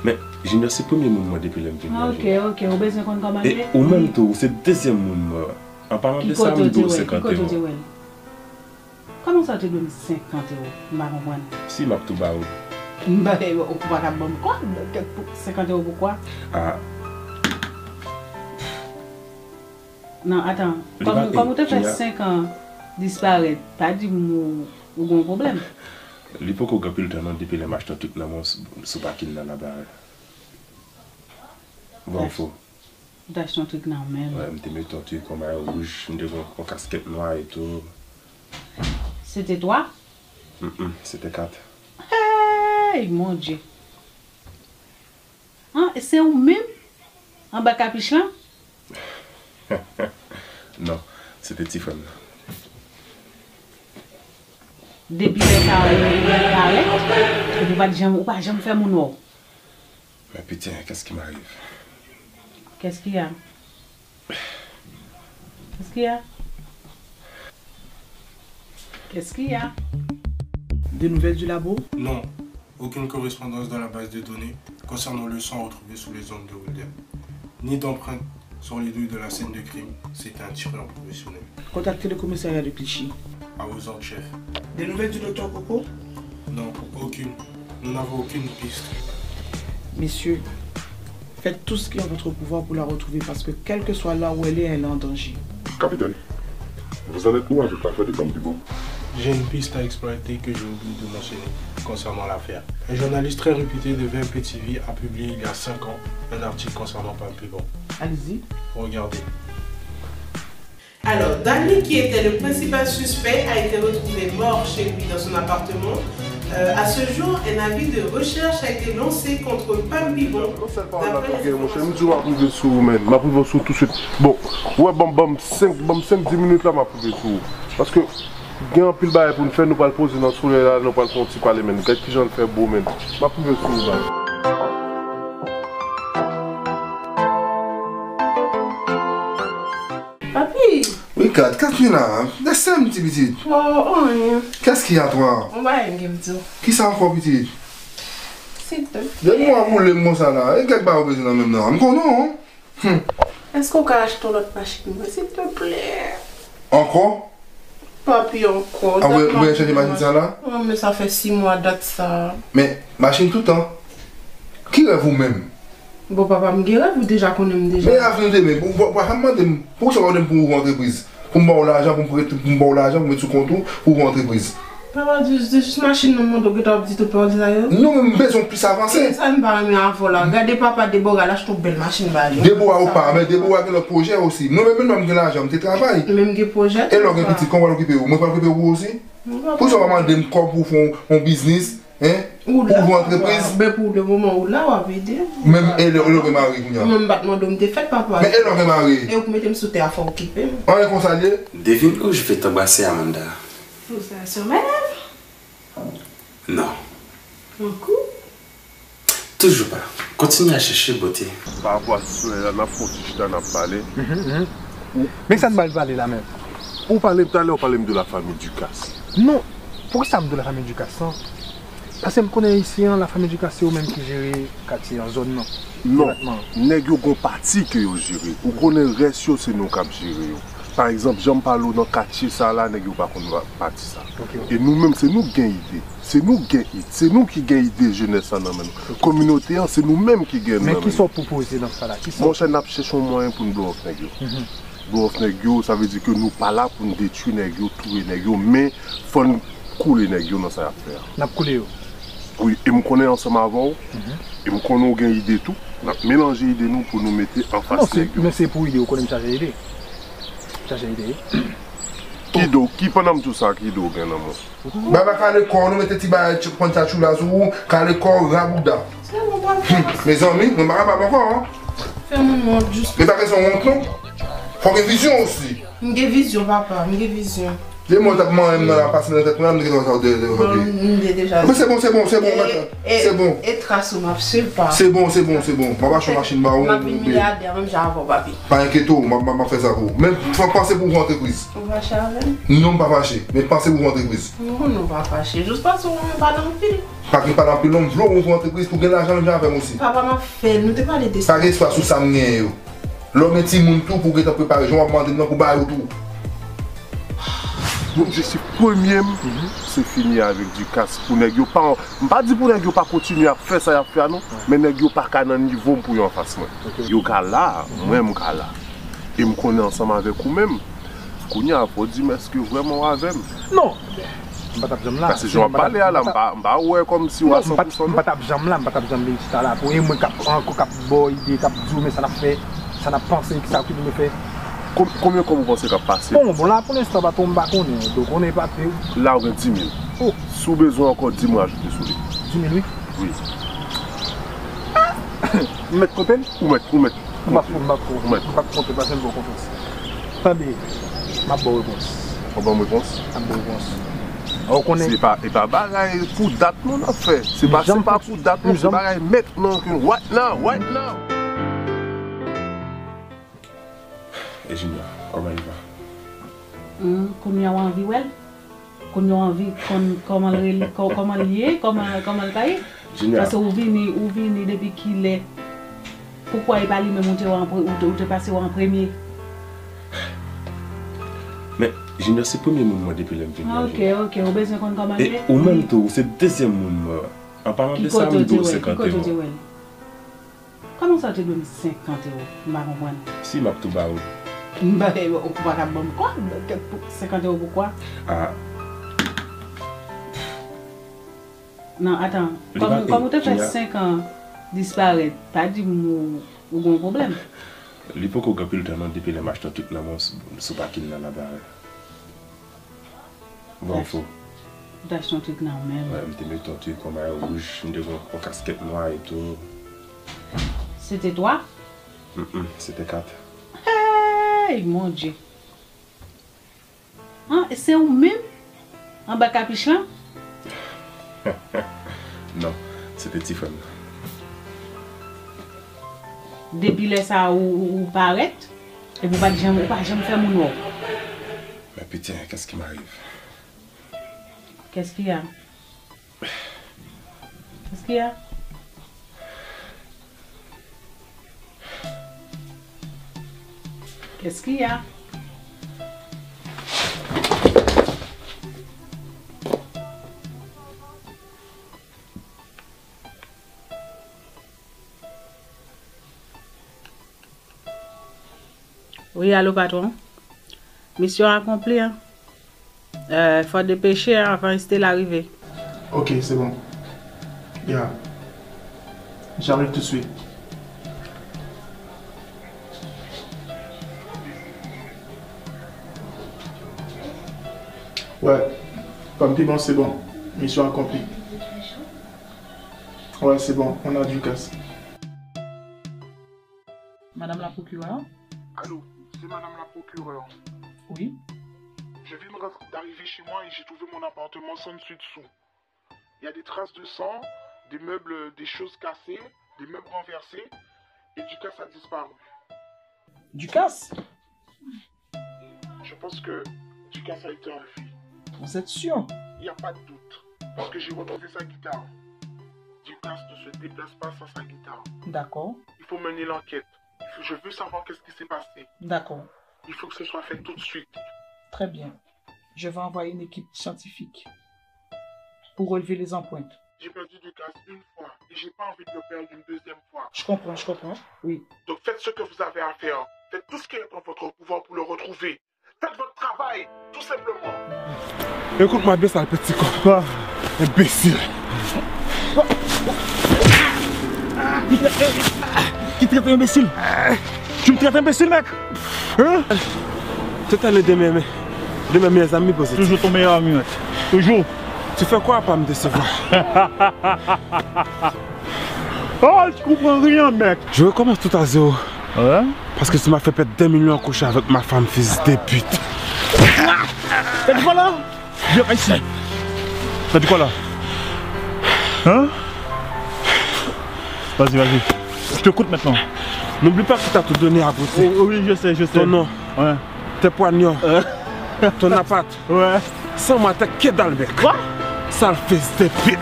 Men, Junior se premye moun mwen depi lè m vini an, Junior. Ok, ok, ou bezwen konn kòman l ye? E ou menm tou, ou se dezyèm moun mwen. An palan de sa, m di w senkant ewo. Ki kote w te wè l? Kòman sa w te dwe m senkant ewo? M pa konprann. Si, m ap tou ba ou. M pa, ou pa ka ban m kòb, senkant ewo poukwa? Ah. Non, atan, kòm, kòm ou te fè senk an disparèt, pa di m ou, ou gen yon pwoblèm. Li poko gen anpil tan non, depi lè m achte yon trik nan men w sou, sou pakin nan laba. Vrè ou fo? Ou t achte yon trik nan men m. Wè, m te mete yon trik, yon mayo wouj, m te gen yon, yon kaskèt nwa e tou. Se te twa? Mm, mm, se te kat. Hey, mon Dieu! An, e se ou menm? Anba kapich lan? Non, se te ti frè m nan. Depi lè sa a, ou, ou parèt, epi ou pa t janm, ou pa janm fè moun wè w. Mais putain, qu'est-ce qui m'arrive? Qu'est-ce qu'il y a? Qu'est-ce qu'il y a? Qu'est-ce qu'il y a? Des nouvelles du labo? Non, aucune correspondance dans la base de données concernant le sang retrouvé sous les ongles de Wilder. Ni d'empreintes sur les douilles de la scène de crime, c'est un tireur professionnel. Contactez le commissariat de Clichy. À vos ordres, chef. Des nouvelles du docteur Coco? Non, aucune. Nous n'avons aucune piste. Messieurs, faites tout ce qui est en votre pouvoir pour la retrouver parce que quel que soit là où elle est, elle est en danger. Capitaine, vous en êtes où avec l'affaire de Bambi Boom? J'ai une piste à exploiter que j'ai oublié de mentionner concernant l'affaire. Un journaliste très réputé de V M P T V a publié il y a cinq ans un article concernant Bambi Boom. Allez-y. Regardez. Alors, Dany, qui était le principal suspect, a été retrouvé mort chez lui dans son appartement. Euh, à ce jour, un avis de recherche a été lancé contre Bambi Boom. Yon sèl pawòl la, Dany, monchè, m di w m ap rive sou ou, man. M ap rive sou tou swit. Bon, ou wè, ban m, ban m senk, ban m senk, dis minit la, m ap rive sou ou. Paske gen anpil bagay pou n fè, nou pral poze nan solèy la, nou pral fè yon ti pale, man. Gad kijan l fè bo, man. M ap rive sou ou, baz. Papi! Wi, Kat, Katrina, dèsè m ti pitit. Oh, anyen. Qu'est-ce qu'il y a, toi? Yon bagay m gen pou di w. Kisa ankò, pitit? Silteplè. Depi w ap boule m konsa la, e kèk bagay ou bezwen nan men m nan. M konnen w. Hmm. Èske w ka achte yon lòt machin mwen, silteplè? Ankò? Papi, ankò. Ah, ou vle chanje machin sa la? Wi, men sa fè sis mwa dat sa. Men, machin toutan. Ki rèv ou menm? Bon, papa, m gen rèv, ou deja konnen m deja. Men avni w te men, ou pa janm mande m, poukisa w pa mande m pou w ouvri antrepriz? Pou m ba w lajan, pou m prete, pou m ba w lajan, pou m met sou kont ou, pou w ouvri antrepriz. Papa, di, di jis machin nan m mande w, gentan w ap di tout pawòl sa yo? Non, men m bezwen w plis avanse. E sa m pa renmen avè w la. Gade papa Debora, l achte yon bèl machin ba li. Debora ou pa, men Debora gen lòt pwojè osi. Mwen menm, menm lè m gen lajan, m te travay. Men m gen pwojè tou. E lè w gen pitit, kòman w pral okipe w? Mwen pral okipe w osi? Poukisa w pa mande m kòb pou w fè yon, yon biznis? Hein? Ou la, papa. Ou ouvri antrepriz? Ben, pou le moman, ou la, w ap ede m. Menm e lè, lè w gen mari kounye a? Mwen, m pa t mande w, m te fèt, papa. Men e lè w gen mari? E ou k mete m sou tè a, fò w okipe m. Anyen konsa l ye? Devine où je vais t'embrasser, Amanda. Vous êtes sur Manhattan? Non. Coucou. Toujou pa. Kontinye al chèche bote. Pa rapò a sitwayen an, n ap fè yon ti chita, n ap pale. Men sa n pral pale la menm? Ou pale m talè, ou pale m de la famille Ducasse. Non, poukisa m di w la famille Ducasse lan? Paske m konnen isi an, la famille Ducasse se yo menm ki jere katye an, zòn nan. Non, nèg yo gon pati ke yo jere. Ou konnen rès yo se nou k ap jere yo. Pa egzanp, jan m pale w nan katye sa la, nèg yo pa konn pati sa. E nou menm, se nou k gen ide. Se nou k gen ide. Se nou ki gen ide jenès la nan men nou. Kominote an, se nou menm ki gen nan men nou. Men kisa w pwopoze nan sa la? Monchè, n ap chèche yon mwayen pou n blow off nèg yo. Blow off nèg yo, sa vle di ke nou pa la pou n detwi nèg yo, touye nèg yo, men fò n koule nèg yo nan sa y ap fè a. N ap koule yo? Wi, e m konnen ansanm avè w, e m konnen w gen ide tou, n ap melanje ide nou pou nou mete anfas nèg yo. Men se pou ide, ou konnen m chaje ide. M chaje ide wi. Ki do, ki pandan m di w sa, ki do w gen nan men w? Baba kale kò w, nou mete ti bagay pantatchoula sou ou, kale kò w, rabouda. Hum, mezanmi, mwen pa kapab ankò. Fè moun wont jis. E pa kesyon wont non. Fò w gen vizyon osi. M gen vizyon, papa, m gen vizyon. Vye mò t ap manyen m nan la pase nan tèt mwen la, m te gentan wè sa w te. M te deja di. Men se bon, se bon, se bon, se bon. E tras ou m ap swiv pa. Se bon, se bon, se bon. M ap achte yon machin ba ou. M ap vin milyadè menm jan avè w, papi. Pa enkyete w, m ap, m ap fè sa pou ou. Men fò w panse pou w fè yon antrepriz. Ou fache avè m? Non, m pa fache. Men panse pou w fè yon antrepriz. M konnen w pa fache. Jis panse w renmen pale anpil. Pa gen pale anpil non, m vle w ouvri yon antrepriz pou w gen lajan menm jan avè m osi. Papa, m ap fè l. Nou te pale de sa. Pa gen espwa sou sa m genyen yo. Lè w gen timoun tou pou w gentan prepare jan w ap mande m nan pou w ba yo tou. Bondye se premye m, se fini avèk Ducasse pou nèg yo pa, m pa di pou nèg yo pa kontinye ap fè sa y ap fè a non, men nèg yo pa ka nan nivo m pou yo anfas mwen. Yo ka la, mwen m ka la. E m konnen ansanm avèk ou menm, kounye a fò w di m èske vrèman w avè m? Non, M pa t ap janm la. Paske jan w ap pale a la, m pa, m pa wè kòmsi w a san pou san non. M pa t ap janm la, m pa t ap janm vin chita la pou e mwen k ap ankò k ap ba w ide, k ap di w men sa n ap fè, sa n ap panse, kisa ki pou nou fè. Konbyen kòb ou panse k ap pase? Bon, bon la pou lenstan patwon m pa konnen, ou konnen pa te. La ou gen dimil. Si w bezwen ankò di m rajoute sou li. Dimil wi. Wi. M mèt konte l? Ou mèt, ou mèt. M p ap, m p ap, m p ap konte paske m fè w konfyans. Tande, m ap ba w repons. W ap ban m repons? M ap ba w repons. Ou konnen. Se pa, e pa bagay pou dat non n ap fè. Se pa, se pa pou dat non, se bagay mentnan ke right now, right now. E Junior, kòman li va? Kounye a w anvi wè l? Kounye a w anvi konn kòman l rele, kòman l ye, kòman, kòman l ka ye? Paske ou vini, ou vini depi kilè? Poukwa e pa li menm ou te wè an pre, ou te, ou te pase wè an premye? Men, Junior se premye moun mwen depi lè m vini an. Ok, ok, ou bezwen konn kòman l ye? E ou menm tou, ou se dezyèm moun mwen wè. An palan de sa, m di w senkant ewo. Kòman sa w te dwe m senkant ewo? M pa konprann. Si m ap tou ba ou. M pa, ou pa ka ban m kòb, senkant ewo poukwa? Ah. Non, atan, kòm, kòm ou te fè senk an disparèt, pa di m ou, ou gen yon pwoblèm. Li poko gen anpil tan non, depi lè m achte yon trik nan men w sou, sou pakin nan la parèt. Bon, fo. Ou t achte yon trik nan men m. Wi, m te mete yon trik, yon mayo wouj, m te gen yon kaskèt nwa etou. Se te twa? Mm, mm, se te kat. Hey, Bondye! Ah, se ou menm? Anba kapich lan? Non, se te ti frè m nan. Depi lè sa a, ou, ou, ou parèt? Epi ou pa t janm, ou pa janm fè moun wè w. Mais putain, qu'est-ce qui m'arrive? Qu'est-ce qu'il y a? Qu'est-ce qu'il y a? Qu'est-ce qu'il y a? Wi, alo patwon. Misyon akonpli an. Euh, fò depeche an avan Estela rive. Ok, se bon. Ya. J'arrive tout de suite. Wè, kòm pi bon, se bon. Misyon akonpli. Wè, se bon. On a du casse. Madame la procureure. Allô, c'est Madame la procureure. Oui. Je viens d'arriver chez moi et j'ai trouvé mon appartement sans dessus dessous. Il y a des traces de sang, des meubles, des choses cassées, des meubles renversés, et Ducasse a disparu. Ducasse? Je pense que Ducasse a été enlevé. Vous êtes sûr? Il n'y a pas de doute, parce que j'ai retrouvé sa guitare. Ducasse ne se déplace pas sans sa guitare. D'accord. Il faut mener l'enquête. Je veux savoir qu'est-ce qui s'est passé. D'accord. Il faut que ce soit fait tout de suite. Très bien. Je vais envoyer une équipe scientifique pour relever les empreintes. J'ai perdu Ducasse une fois et j'ai pas envie de le perdre une deuxième fois. Je comprends, je comprends. Oui. Donc faites ce que vous avez à faire. Faites tout ce qui est en votre pouvoir pour le retrouver. Faites votre travail, tout simplement. Écoute-moi bien sale petit con. Quoi? Imbécile. Qui traite, qui traite imbécile? Tu me traites imbécile, mec? Hein? Cette année, demain, mais, demain, mes amis, positif. Toujours ton meilleur ami, mec. Toujours. Tu fais quoi à pas me décevoir? Oh, tu comprends rien, mec. Je recommence tout à zéro. Ouais. Parce que tu m'as fait perdre deux millions couché avec ma femme, fils de pute. T'as dit quoi là? Viens par ici. T'as dit quoi là? Hein? Vas-y, vas-y. Je t'écoute maintenant. N'oublie pas que t'as tout donné à Beauté. Oh, oui, je sais, je sais. Ton nom. Ouais. Tes poignons. Euh. Ton appart. Ouais. Sans moi, t'es que dalle, mec. Quoi? Sale fils de pute.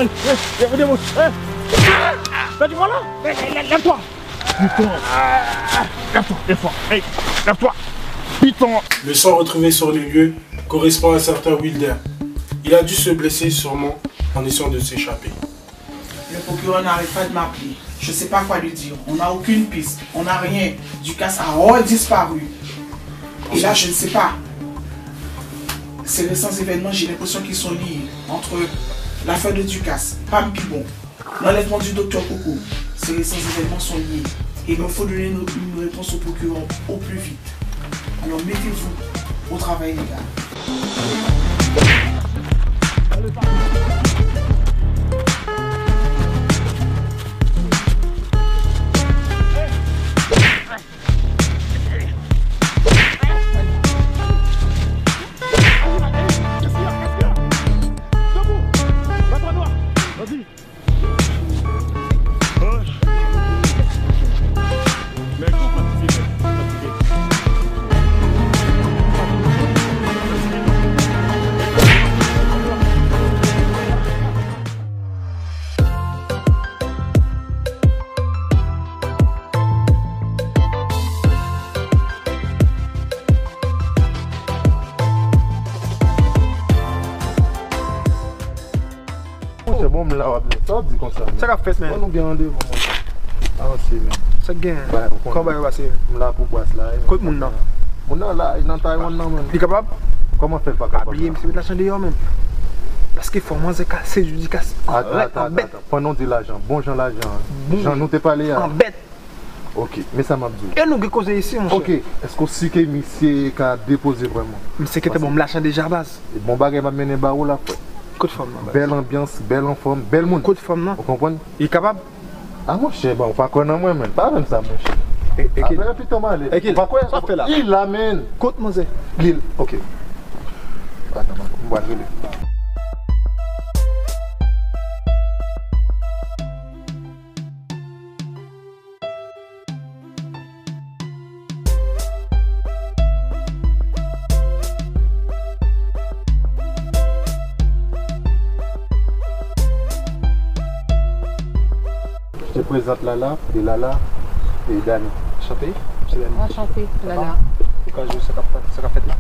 Eh, eh, eh, eh, eh, t'as dit quoi là? Eh, eh, lève-toi. Putain. Lève-toi, lève-toi. Hey, lève-toi. Putain. Le sang retrouvé sur les lieux correspond à un certain Wilder. Il a dû se blesser sûrement en essayant de s'échapper. Le procureur n'arrête pas de m'appeler. Je sais pas quoi lui dire. On n'a aucune piste. On n'a rien. Ducasse a hors disparu. Et là, je ne sais pas. Ces récents événements, j'ai l'impression qu'ils sont liés. Entre l'affaire de Ducasse, Pam Pibon, l'enlèvement du docteur Coco, ces récents événements sont liés. Et il me faut donner une, une réponse au procureur au plus vite. Alors mettez-vous au travail, les gars. Monchè, bon, m la, w ap di, sa w ap di konsa, men? Sa k ap fèt, men? Bon, nou gen randevou, monchè. Avanse, men. Sa k gen? Bay, ou konnen. Kòman bagay yo pase? M la pou bwès la, e. Kot moun nan? Moun nan la, nan Taiwan nan, men. Li kapab? Kòman fè l pa kapab la? Pa bliye, misye met lajan deyò, men. Paske fò manzè ka sedui Ducasse an rèk, an bèt. Pandan w di lajan, bon jan lajan, jan nou te pale a. An bèt. Ok, men sa m ap di w. E nou gen koze isi, monchè. Ok, èske w si ke misye ka depoze vrèman? Misye gentan ban m lajan deja, baz. E bon bagay m ap mennen ba ou la, frè. Kot fanm nan, baz? Bèl anbyans, bèl anfòm, bèl moun. Kot fanm nan? Ou konprann? Li kapab? A, monchè, bon, ou pa kwè nan mwen, men. Pa fè m sa, monchè. E, e ki... Apre, piton m ale. E ki... Ou pa kwè? Sa fè la? Li la, men. Kot manzè? Li, ok. Atan, m pral rele. Je te présente Lala, et Lala, et Dani. Enchanté, c'est Dani. Enchanté, Lala. Ou ka jwe sa k ap, sa k ap fèt la?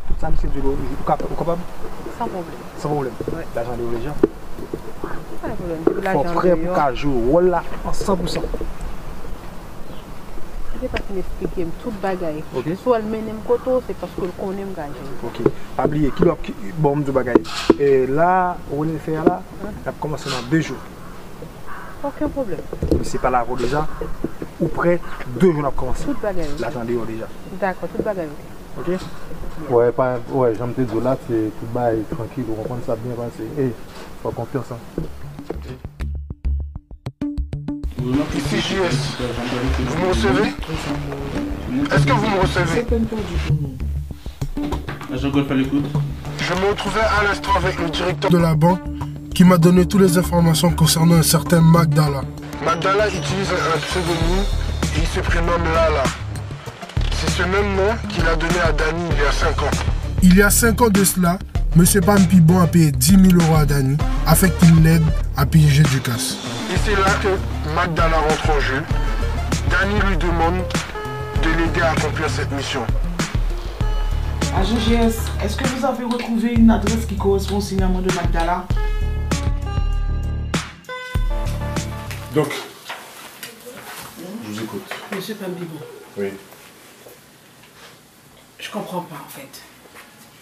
Tout sa misye di w, ou ka, ou kapab? San pwoblèm. San pwoblèm. Wi. Lajan deyò deja. Pa gen pwoblèm. Fò prè pou ka jwe wòl la an san pou san. Li te pase m eksplike m tout bagay. Ok. Si w wè l mennen m kote w, se paske l konnen m ka jwe. Ok. Pa bliye, kilè w ap, ki, bon, m di w bagay. E la, wòl li fè a la, l ap kòmanse nan de jou. Okenn pwoblèm. Misye pale avè w deja. Ou prè, de jou n ap kòmanse. Tout bagay ok. Lajan deyò deja. Dakò, tout bagay ok. Ok? Wè, pa, wè, jan m te di w la, se tout bagay trankil, ou konprann, sa ap byen pase. E, fè w konfyans, an. Ici J S, vous me recevez? Est-ce que vous me recevez? Lajan Golf à l'écoute. Je me retrouvais à l'instant avec le directeur de la banque. qui m'a donné toutes les informations concernant un certain Magdala. Magdala utilise un pseudonyme et il se prénomme Lala. C'est ce même nom qu'il a donné à Dany il y a cinq ans. Il y a cinq ans de cela, Monsieur Pam Pibon a payé dix mille euros à Dany afin qu'il l'aide à piéger Ducasse. Et c'est là que Magdala rentre en jeu. Dany lui demande de l'aider à accomplir cette mission. A G G S, est-ce que vous avez retrouvé une adresse qui correspond au signalement de Magdala? Donc, je vous écoute. Monsieur Pam Pibon. Oui. Je comprends pas en fait.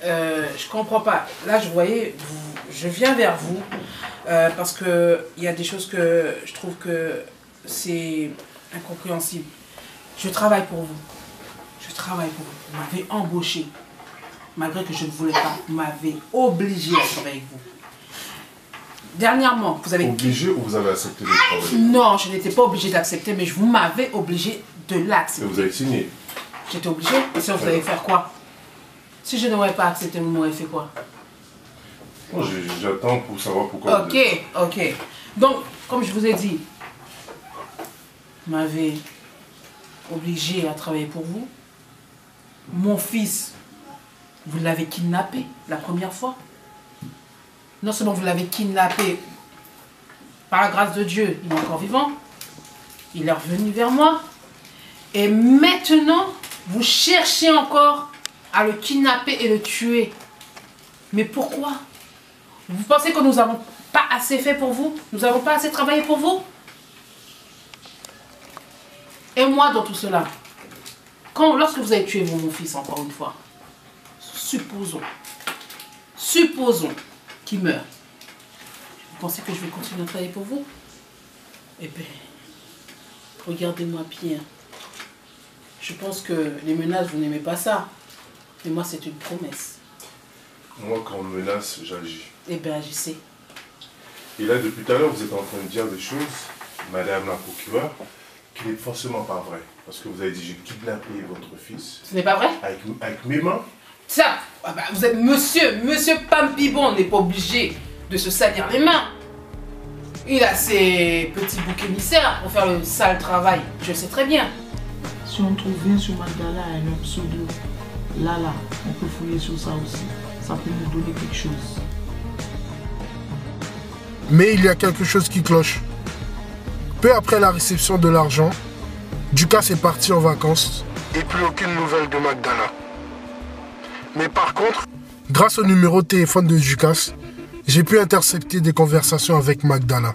Euh, je comprends pas. Là, je voyais, vous- je viens vers vous euh, parce que il y a des choses que je trouve que c'est incompréhensible. Je travaille pour vous. Je travaille pour vous. Vous m'avez embauché. Malgré que je ne voulais pas, vous m'avez obligé à travailler avec vous. Dernièrement, vous avez... Obligé ou vous avez accepté de travailler? Non, je n'étais pas obligée d'accepter, mais vous m'avez obligée de Et l'accepter. Vous avez signé? J'étais obligée. Sinon, vous allez faire quoi? Si je n'aurais pas accepté, vous m'aurez fait quoi? Non, je- j'attends pour savoir pourquoi. Ok, ok. Donc, comme je vous ai dit, vous m'avez obligé à travailler pour vous. Mon fils, vous l'avez kidnappé la première fois. Non seulement vous l'avez kidnappé, par la grâce de Dieu, il est encore vivant. Il est revenu vers moi. Et maintenant, vous cherchez encore à le kidnapper et le tuer. Mais pourquoi? Vous pensez que nous n'avons pas assez fait pour vous? Nous n'avons pas assez travaillé pour vous? Et moi dans tout cela, quand, lorsque vous avez tué mon, mon fils encore une fois, supposons, supposons qu'il meurt, vous pensez que je vais continuer à travailler pour vous? Eh bien, regardez-moi bien. Je pense que les menaces, vous n'aimez pas ça. Mais moi, c'est une promesse. Moi, quand on me menace, j'agis. Eh bien, agissez. Et là, depuis tout à l'heure, vous êtes en train de dire des choses, Madame la procureure, qui n'est forcément pas vraies. Parce que vous avez dit, j'ai kidnappé votre fils Ce n'est pas vrai? avec, avec mes mains. Ça, ah bah, vous êtes monsieur, monsieur Pam Pibon n'est pas obligé de se salir les mains. Il a ses petits boucs émissaires pour faire le sale travail. Je le sais très bien. Si on trouve rien sur Magdala, elle a un pseudo. Là, là, on peut fouiller sur ça aussi. Ça peut nous donner quelque chose. Mais il y a quelque chose qui cloche. Peu après la réception de l'argent, Ducasse est parti en vacances. Et plus aucune nouvelle de Magdala. Mais par contre, grâce au numéro de téléphone de Ducasse, j'ai pu intercepter des conversations avec Magdala.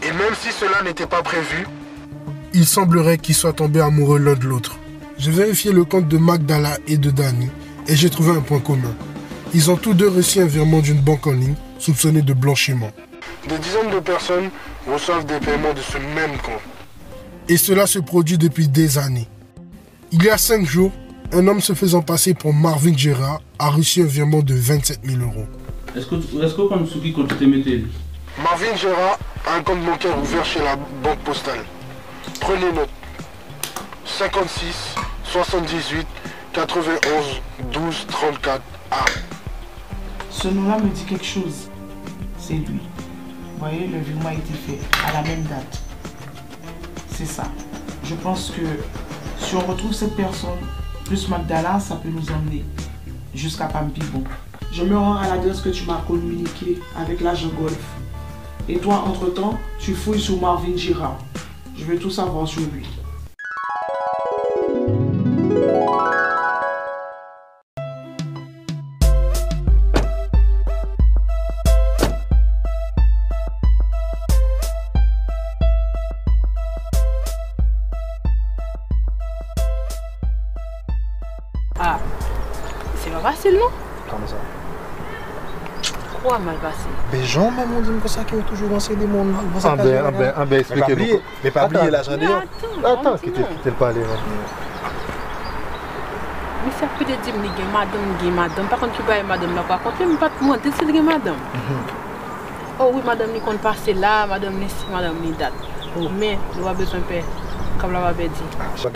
Et même si cela n'était pas prévu, il semblerait qu'ils soient tombés amoureux l'un de l'autre. J'ai vérifié le compte de Magdala et de Dany et j'ai trouvé un point commun. Ils ont tous deux reçu un virement d'une banque en ligne soupçonnée de blanchiment. Des dizaines de personnes reçoivent des paiements de ce même compte. Et cela se produit depuis des années. Il y a cinq jours, un homme se faisant passer pour Marvin Gérard a reçu un virement de vingt-sept mille euros. Èske w- èske w konn sou ki kont ou te mete l? Marvin Gérard a un compte bancaire ouvert chez la Banque Postale. Prenez note. Cinquante-six, soixante-dix-huit, quatre-vingt-onze, douze, trente-quatre, A. Ce nom-là me dit quelque chose. C'est lui. Vous voyez, le virement a été fait à la même date. C'est ça. Je pense que si on retrouve cette personne, plus Magdala, ça peut nous emmener jusqu'à Pam Pibon. Je me rends à l'adresse que tu m'as communiquée avec l'agent Golf. Et toi, entre-temps, tu fouilles sur Marvin Gérard. Je veux tout savoir sur lui. Ah, se pa fasil non. Kòman sa? Kwa mal pase. Bejan menm ou di m konsa ke ou toujou ranse de moun. Anben, anben, anben, eksplike nou. Men pa bliye, men pa bliye lajan deyò. Atan, kite, kite l pale non. Misye ap pede di m li gen madanm, li gen madanm. Pa konn ki bagay madanm nan rakonte, m pa t mande si l gen madanm. Oh wi, madanm li konn pase la, madanm li si, madanm li dat. Men, nou pa bezwen pè. Kòb la pa pèdi.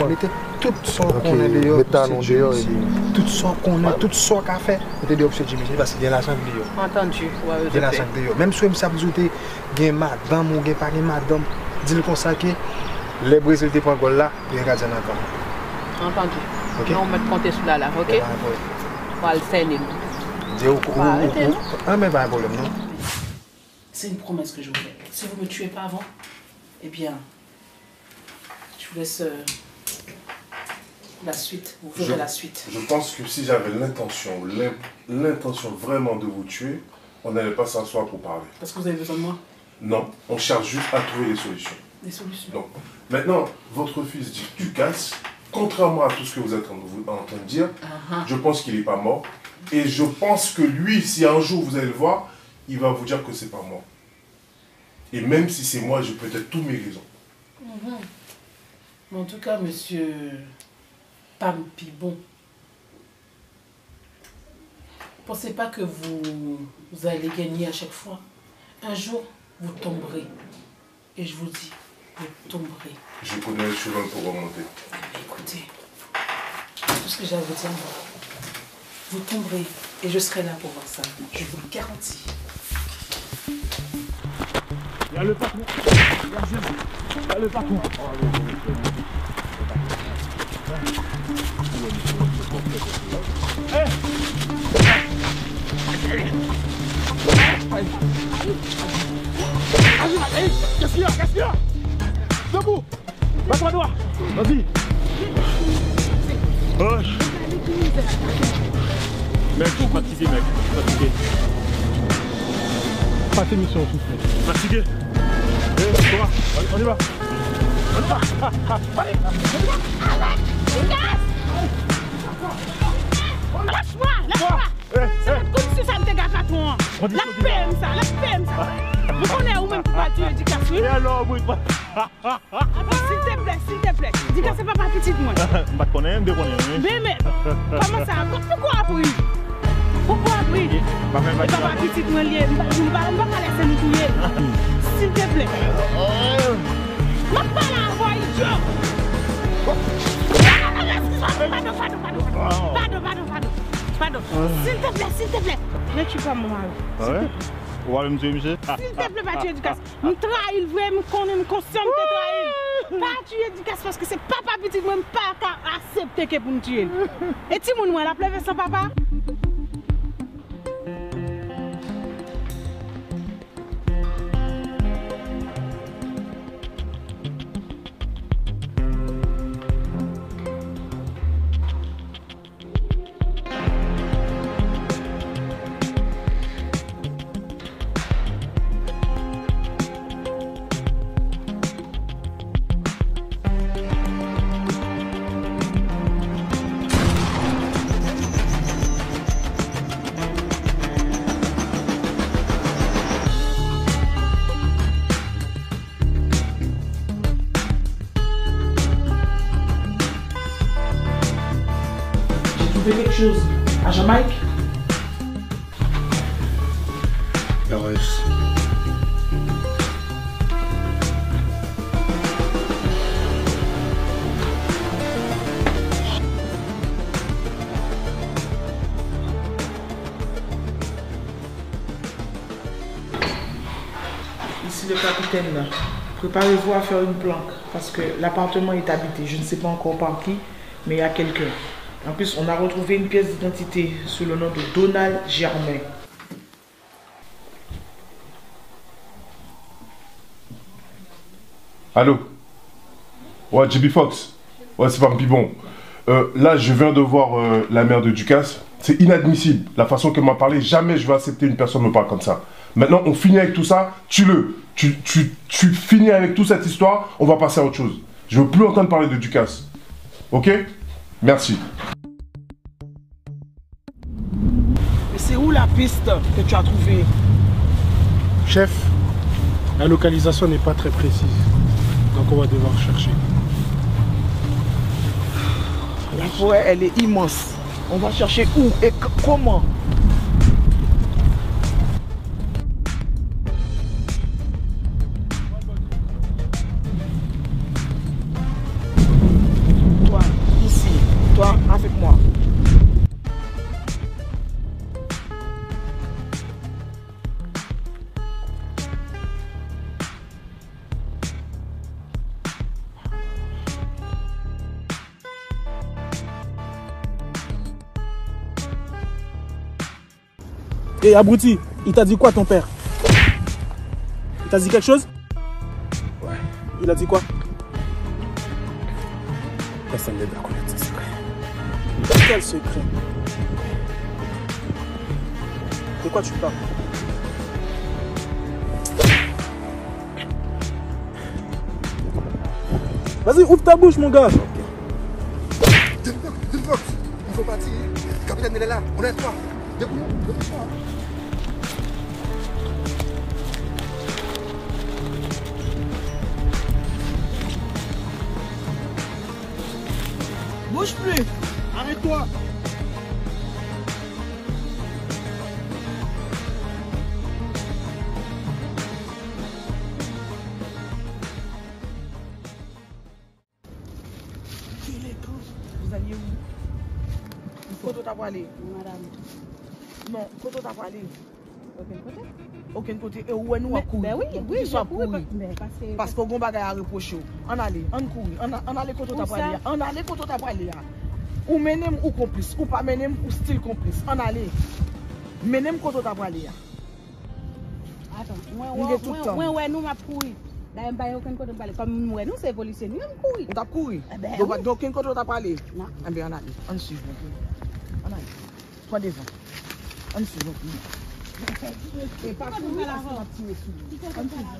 Mete tout sa w konnen deyò pou Sè Jimmy. Tout sa w konnen, tout sa w ka fè, mete deyò pou Sè Jimmy, paske gen lajan k deyò. Antandi, ou pa bezwen pè. Gen lajan k deyò. Menm si w wè misye ap di w te gen madanm ou gen pa gen madanm, di l konsa ke lè Brezil te pran gòl la, li gen gadyen nan kan. Antandi. Ok. Men ou mèt konte sou Lala, ok? Ou al sènen l. Di ou, ou, ou, ou, ah, men pa gen pwoblèm, non. C'est une promesse que je vous fais. Si vous me tuez pas avant, eh bien, je vous laisse, euh, la suite. Vous verrez la suite. Je pense que si j'avais l'intention, l'in-, l'intention vraiment de vous tuer, on n'allait pas s'asseoir pour parler. Parce que vous avez besoin de moi? Non, on cherche juste à trouver des solutions. Des solutions. Donc, maintenant, votre fils dit Ducasse, contrairement à tout ce que vous êtes en, en train de dire, je pense qu'il n'est pas mort. Et je pense que lui, si un jour vous allez le voir, il va vous dire que c'est pas moi. Et même si c'est moi, j'ai peut-être toutes mes raisons. Mhm. Mais en tout cas, monsieur Pam Pibon, pensez pas que vous, vous allez gagner à chaque fois. Un jour, vous tomberez. Et je vous dis, vous tomberez. Je connais le chemin pour remonter. Eh bien, écoutez, tout ce que j'ai à vous dire, vous tomberez et je serai là pour voir ça. Je vous le garantis. Il y a le patron. Il y a Jésus. Il y a le patron. Hey, qu'est-ce qu'il y a? Qu'est-ce qu'il y a? Debout! Bas toi droit! Vas-y! Oh. Mec, je suis fatigué, mec. Je suis fatigué. Pas émission, s'il vous plaît. Fatigué? Eh, toi, on y va. On y va. Allez, on y va. Lâche-moi, lâche-moi. Eh, eh. Sa kòmsi sa m te ka patwon an. L ap peye m sa, l ap peye m sa. Ou konnen ou menm ki pral tiye Ducasse, wi. E alò, wi. Atann, silteplè, silteplè. Ducasse se papa pitit mwen. M pa t konnen, m te konnen, wi. Men, men, kòman sa? Pou, pou kwa apri? Pou kwa apri? E papa pitit mwen li ye. M pa, m pa, m pa ka lèse nou touye l. Silteplè. M ap pale avè w, idyo. Padon, padon, padon, padon. Padon, padon, padon. Padon. Silteplè, silteplè. Men tu pa mon mari. Ah ouais? Ou pa menm tiye misye? Silteplè, pa tiye Ducasse. M trayi l vre, m konnen, m konsyan m te trayi l. Pa tiye Ducasse paske se papa pitit mwen, m pa ka aksepte ke pou m tiye l. E timoun mwen, l ap leve san papa? J'ai trouvé quelque chose à Jamaïque. Heureuse. Ici le capitaine. Préparez-vous à faire une planque parce que l'appartement est habité. Je ne sais pas encore par qui, mais il y a quelqu'un. En plus, on a retrouvé une pièce d'identité sous le nom de Donald Germain. Allô? Ouais, J B Fox. Ouais, c'est pas Pibon. Euh, là, je viens de voir, euh, la mère de Ducasse. C'est inadmissible. La façon qu'elle m'a parlé, jamais je vais accepter une personne me parle comme ça. Maintenant, on finit avec tout ça. Tue-le. Tu, tu, tu finis avec toute cette histoire. On va passer à autre chose. Je veux plus entendre parler de Ducasse. Ok? Merci. Et c'est où la piste que tu as trouvée? Chef, la localisation n'est pas très précise. Donc on va devoir chercher. La forêt, elle est immense. On va chercher où et c-, comment? Et abruti, il t'a dit quoi ton père? Il t'a dit quelque chose? Ouais. Il a dit quoi? Personne ne doit connaître ce secret. Quel secret? De quoi tu parles? Vas-y, ouvre ta bouche, mon gars. Delifox, Delifox, il faut partir. Capitaine, il est là. On est trois. Debout, debout, trois. Bouge plus. Arrête-toi. Vous alliez où? Kote w ta prale? Non, kote w ta prale? Okenn kote. Okenn kote. E ou wè nou ap kouri. Ben wi, wi, poukisa w ap kouri? Paske w gon bagay a repwoche w. Ann ale, ann kouri. Ann, ann ale kote w ta prale a. Ann ale kote w ta prale a. Ou mennen m, ou konplis. Ou pa mennen m, ou still konplis. Ann ale. Mennen m kote w ta prale a. Atan, mwen wè, mwen wè nou m ap kouri. Dayè m pa gen okenn kote m prale. Kòm m wè nou se polisye nou ye, m kouri. Ou t ap kouri? Donk pa t gen okenn kote w t ap prale? Non. Enben ann ale. Ann swiv mwen. Ann ale. Pran devan. Ann swiv mwen. E pa kouri paske m ap tire sou ou. Ann swiv mwen.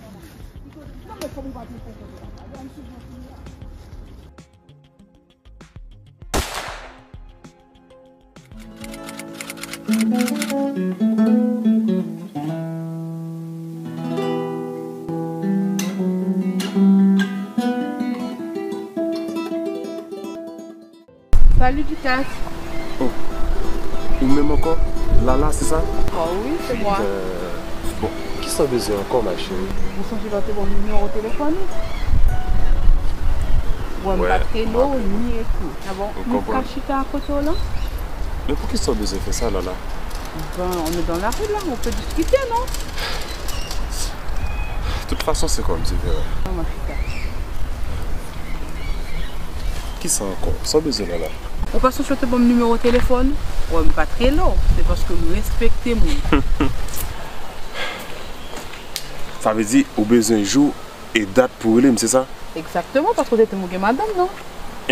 Non men kòm ou pa t gen okenn kote w t ap prale, ann swiv mwen. Salut Ducasse. Oh, ou menm ankò? Lala, se sa? Oh wi, se mwen. Bon, kisa w bezwen ankò, ma chérie? Ou sonje lè w te ban m nimewo telefòn ou? Wè, m pa t rele w ni ekri. Ah bon? Nou ka chita kote w lan? Men poukisa w bezwen fè sa, Lala? Ben, on est dans la rue là, on peut discuter, non? Tout fason, se kòm se vre. Kisa ankò? Sa w bezwen, Lala? Ou pa sonje w te ban m nimewo telefòn? Wè, m pa t rele w. Se paske m respekte moun. Sa vle di ou bezwen jou e dat pou w rele m, se sa? Egzakteman, paske w te di m ou gen madanm, non?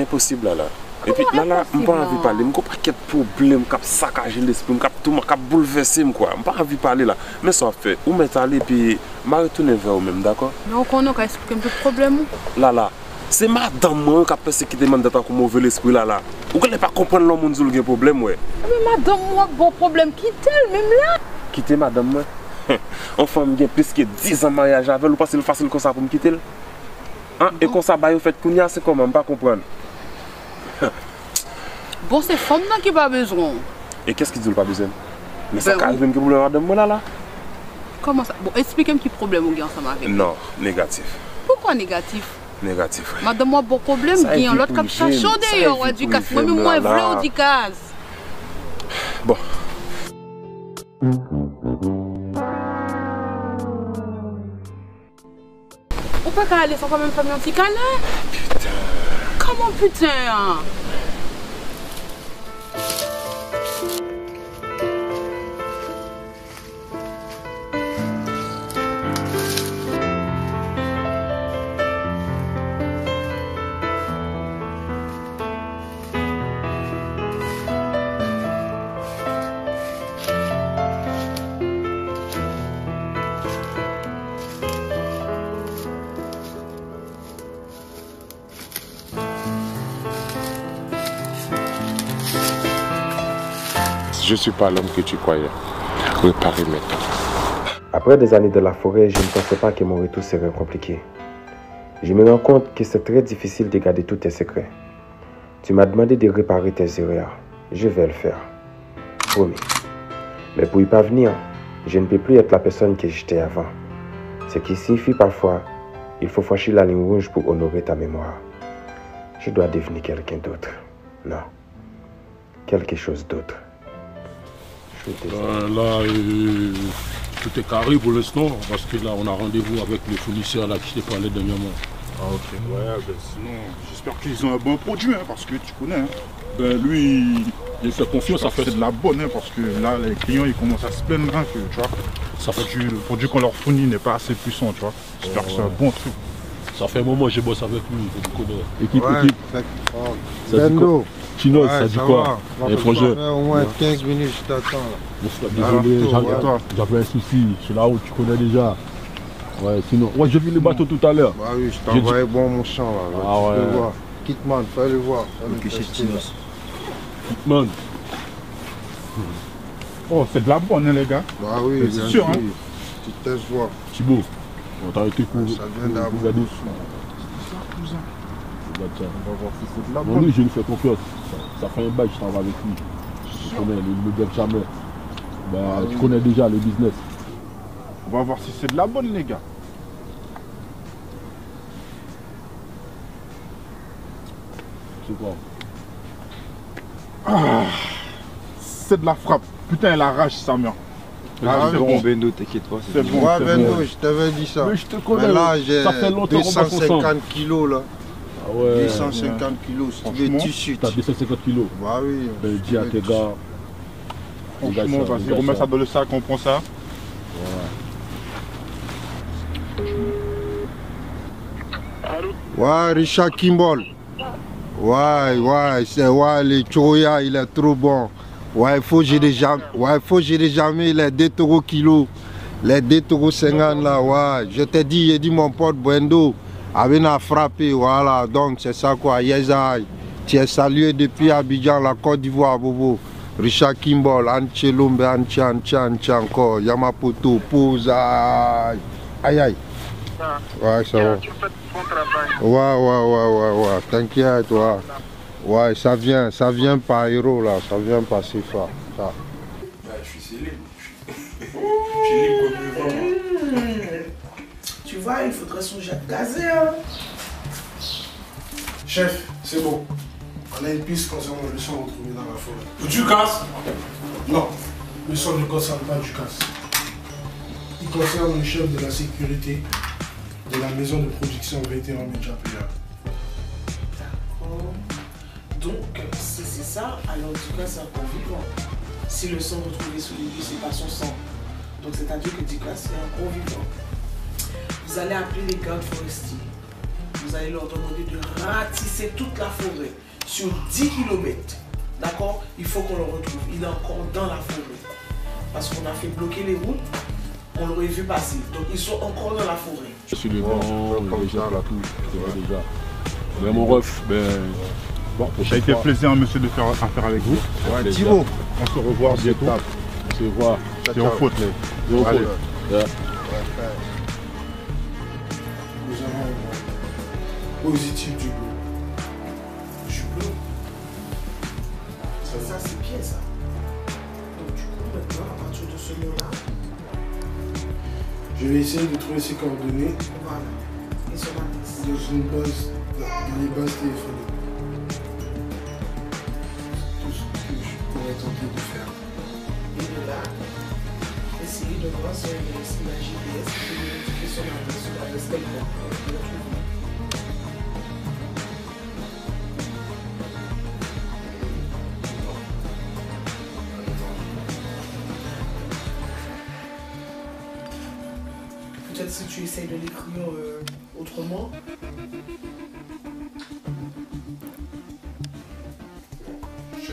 Enposib, Lala. Epi, Lala, m pa anvi pale. M gon pakèt pwoblèm k ap sakaje lespri m, k ap touman, k ap boulvèse m, kwa. M pa anvi pale la. Men sa w ap fè. Ou mèt ale, epi m a retounen vè ou menm, dakò? Men ou konnen ou ka eksplike m tout pwoblèm ou. Lala, se madanm mwen wi k ap pèsekite m anndan tankou move lespri, Lala. Ou genlè pa konprann lè yon moun di w l gen pwoblèm, wè. Ebyen, madanm ou ap ba w pwoblèm, kite l menm la. Kite madanm mwen? Yon fanm gen plis ke diz an maryaj avè l, ou panse l fasil konsa pou m kite l? An, e konsa bagay yo fèt kounye a, se kòman? M pa konprann. Bon, se fanm nan ki pa bezwen w. E kiyès ki di w l pa bezwen m? Men sa ka rive m gen pwoblèm ak madanm mwen la, la. Kòman sa? Bon, eksplike m ki pwoblèm ou gen ansanm avèk li. Non, negatif. Poukwa negatif? Negatif, wi. Madanm w ap ba w pwoblèm, gen yon lòt k ap chache w deyò, wè, Ducasse. Mwen menm mwen vle w, Ducasse. Bon. Ou pa ka ale san w pa menm fè m yon ti kalen? Piten. Kòman piten an? Je suis pas l'homme que tu croyais. Reparaît maintenant. Après des années dans la forêt, je ne pensais pas que mon retour serait compliqué. Je me rends compte que c'est très difficile de garder tous tes secrets. Tu m'as demandé de réparer tes erreurs. Je vais le faire. Promis. Mais pour y parvenir, je ne peux plus être la personne que j'étais avant. Ce qui signifie parfois, il faut franchir la ligne rouge pour honorer ta mémoire. Je dois devenir quelqu'un d'autre. Non. Quelque chose d'autre. Je suis désolé. Ben, là, euh, tout est carré pour l'instant, parce que là, on a rendez-vous avec le fournisseur là, que je te parlais dernièrement. Ah, ok. Ouais, ben sinon, j'espère qu'ils ont un bon produit, hein, parce que tu connais, hein. Ben, lui, Je fais confiance, ça fait. C'est de la bonne, hein, parce que là, les clients, ils commencent à se plaindre, hein, que, tu vois, ça fait du, le produit qu'on leur fournit n'est pas assez puissant, tu vois. J'espère que c'est un bon truc. Ça fait un moment que je bosse avec lui, je le connais. Équipe, ouais, équipe. Ça dit quoi? Chinos, ouais, ça dit quoi? Eh, franchement, ça fait au moins quinze minutes, je t'attends, là. Mon frère, désolé, j'avais un souci. Sur la route, tu connais déjà. Ouais, sinon, ouais, j'ai vu le bateau tout à l'heure. Bah oui, je t'ai envoyé, bon, mon champ, là, là, tu peux voir. Kitman, fè li vwa. Ok, chef Tinos. Kitman. Oh, c'est de la bonne, hein, les gars. Bah oui, bien sûr, hein. Tu testes voir. Tibo, on t'a arrêté pour, ça vient pour d'avoir regarder. Regarde ça. On va voir si c'est de la bonne. Non, lui, je lui fais confiance. Ça, ça fait un bail que je travaille avec lui. Je connais, il ne me gâte jamais. Bah, tu connais déjà le business. On va voir si c'est de la bonne, les gars. C'est quoi? Ah, c'est de la frappe. Putain, elle arrache, sa mère. Ah, c'est bon, Bendo, t'inquiète pas, c'est bon. Ouais, Bendo, je t'avais dit ça. Mais je te connais, ça fait longtemps qu'on bosse ensemble. Mais là, j'ai deux cent cinquante kilos, là. Ah ouais. Deux cent cinquante kilos, si tu veux, tout de suite. T'as deux cent cinquante kilos. Bah oui. Ben, dis à tes gars. Franchement, vas-y, remets ça dans le sac, on prend ça. Ouais, Richard Kimball. Ouais, ouais, c'est, ouais, le Choya, il est trop bon. Ouais, il faut gérer jamais, ouais, il faut gérer jamais les deux taureaux kilos. Les deux taureaux cinquante là, ouais. Je te dis, il dit mon pote Brendo. Avena frappé, voilà, donc c'est ça quoi, yes I. Tu es salué depuis Abidjan, la Côte d'Ivoire, bobo. Richard Kimball, Anche Lombe, Anche, Anche, Anche encore, Yamapoto, Poza. Aïe, aïe. Ouais, ça va. Ouais, ouais, ouais, ouais, ouais, t'inquiète, ouais. Ouais, ça vient, ça vient par Hero, là, ça vient par Sefa. Ça. Ouais, je suis célèbre. Je suis libre comme le vent, moi. Hmm. Tu vois, il faudrait songer à te gazer, hein. Chef, c'est bon. On a une piste concernant le sang retrouvé dans la forêt. Ducasse? Non, le sang ne concerne pas Ducasse. Il concerne le chef de la sécurité de la maison de production Vétéran Media Player. D'accord. Donc, si c'est ça, alors Ducasse est encore vivant. Si le sang retrouvé sur lui, c'est pas son sang. Donc, c'est-à-dire que Ducasse est encore vivant. Vous allez appeler les gardes forestiers. Vous allez leur demander de ratisser toute la forêt sur dix kilomètres. D'accord? Il faut qu'on le retrouve. Il est encore dans la forêt. Parce qu'on a fait bloquer les routes. On l'aurait vu passer. Donc, ils sont encore dans la forêt. Je suis dedans, déjà, là, tout, déjà. Mais mon ref, ben, bon, prochaine fois. Ça a été plaisir, hein, monsieur, de faire affaire avec vous. Ouais, Thibaut, on se revoit bientôt. On se revoit. C'est au foot. C'est au foot. Yeah. Nous avons positif du bleu. Du bleu. Ça, c'est bien, ça. Donc, du coup, maintenant, à partir de ce mot-là, je vais essayer de trouver ses coordonnées. Voilà. Et son adresse. Dans une base, dans, dans les bases téléphoniques. Tout ce que je pourrais tenter de faire. Et de là, essayer de voir si on a une G P S qui peut nous indiquer son adresse, son adresse quelconque. On peut le trouver. Peut-être si tu essayes de l'écrire, euh, autrement. Je,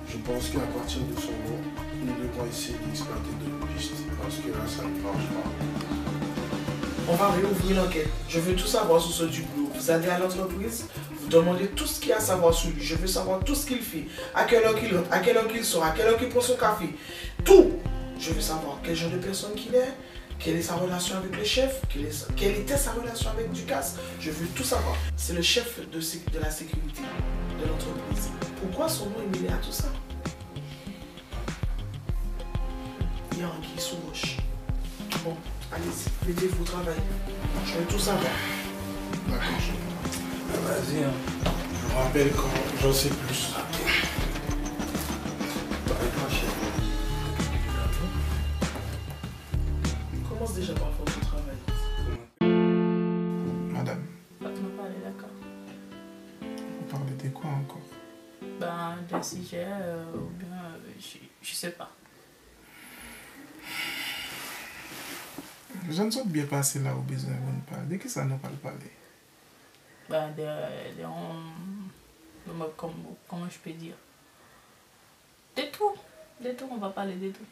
je pense qu'à partir de son nom, nous devons essayer d'exploiter d'autres pistes, parce que là, ça ne marche pas. On va réouvrir l'enquête. Je veux tout savoir sur ce Dublo. Vous allez à l'entreprise, vous demandez tout ce qu'il y a à savoir sur lui. Je veux savoir tout ce qu'il fait. À quelle heure qu'il entre, à quelle heure qu'il sort, à quelle heure qu'il prend son café. Tout. Je veux savoir quel genre de personne qu'il est, quelle est sa relation avec le chef, quelle est sa, quelle était sa relation avec Ducasse. Je veux tout savoir. C'est le chef de sé-, de la sécurité de l'entreprise. Pourquoi son nom est mêlé à tout ça? Il y a anguille sous roche. Bon, allez-y, mettez-vous au travail. Je veux tout savoir. D'accord, chef. Vas-y, hein. Je vous rappelle quand j'en sais plus. Ok. Bye, mon chef. Commence déjà par faire ton travail. Madame. Fòk nou pale, dakò? Vous parlez de quoi encore? Ben, de Sijè, euh, oubyen, euh, je, je sais pas. Jan n sot byen pase la, ou bezwen moun pale. De kisa nou pral pale? Bah, de, de, on, de, comment, comment je peux dire? De tout. De tout, on va parler de tout.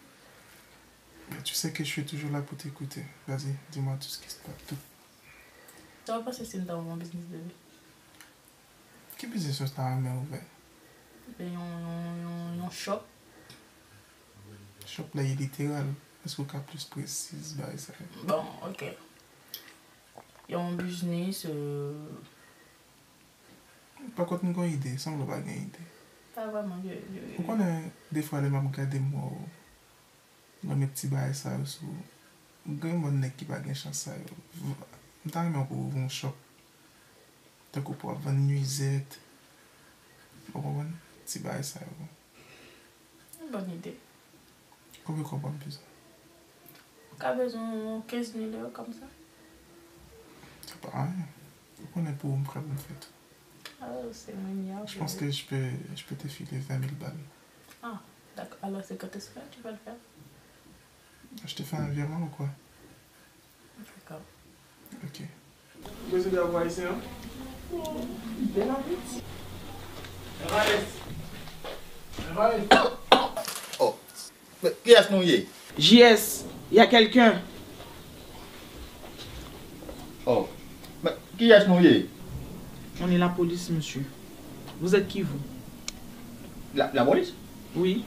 Mais tu sais que je suis toujours là pour t'écouter. Vas-y, dis-moi tout ce qui se passe, tout. Sa w panse si m ta ouvè yon biznis, bebe? Ki biznis ou ta renmen ouvè? Ben, yon, yon, yon, yon shop. Shop la, e literal. Èske w ka plis presize bagay sa yo? Bon, ok. Yon biznis, euh, Pa kont m gen yon ide, sanble w pa gen ide. Pa vrèman, je, je Ou konnen, defwa, lè m ap gade m wè w renmen ti bagay sa yo sou, gen yon bann nèg ki pa gen chans sa yo. V-, m ta renmen pou w ouvri yon shop. Tankou pou w ap vann nuizèt. Ou konprann? Ti bagay sa yo. Yon bòn ide. Konbyen kòb w ap bezwen? Ou ka bezwen yon kenz mil euro kòmsa. C'est pas rien. Ou konnen pou ou m prè pou m fè tou. Ah, c'est mignon. Je pense que je peux, je peux te filer vingt mille balles. Ah, d'accord. Alors, c'est quand est-ce que tu vas le faire? Je te fais un virement ou quoi? D'accord. Ok. Ou bezwen drapo ayisyen an? Bèl apeti. Evans! Evans! Oh, men kiyès nou ye? J S, y a quelqu'un. Oh, men kiyès nou ye? On est la police, monsieur. Vous êtes qui, vous? La, la police? Oui.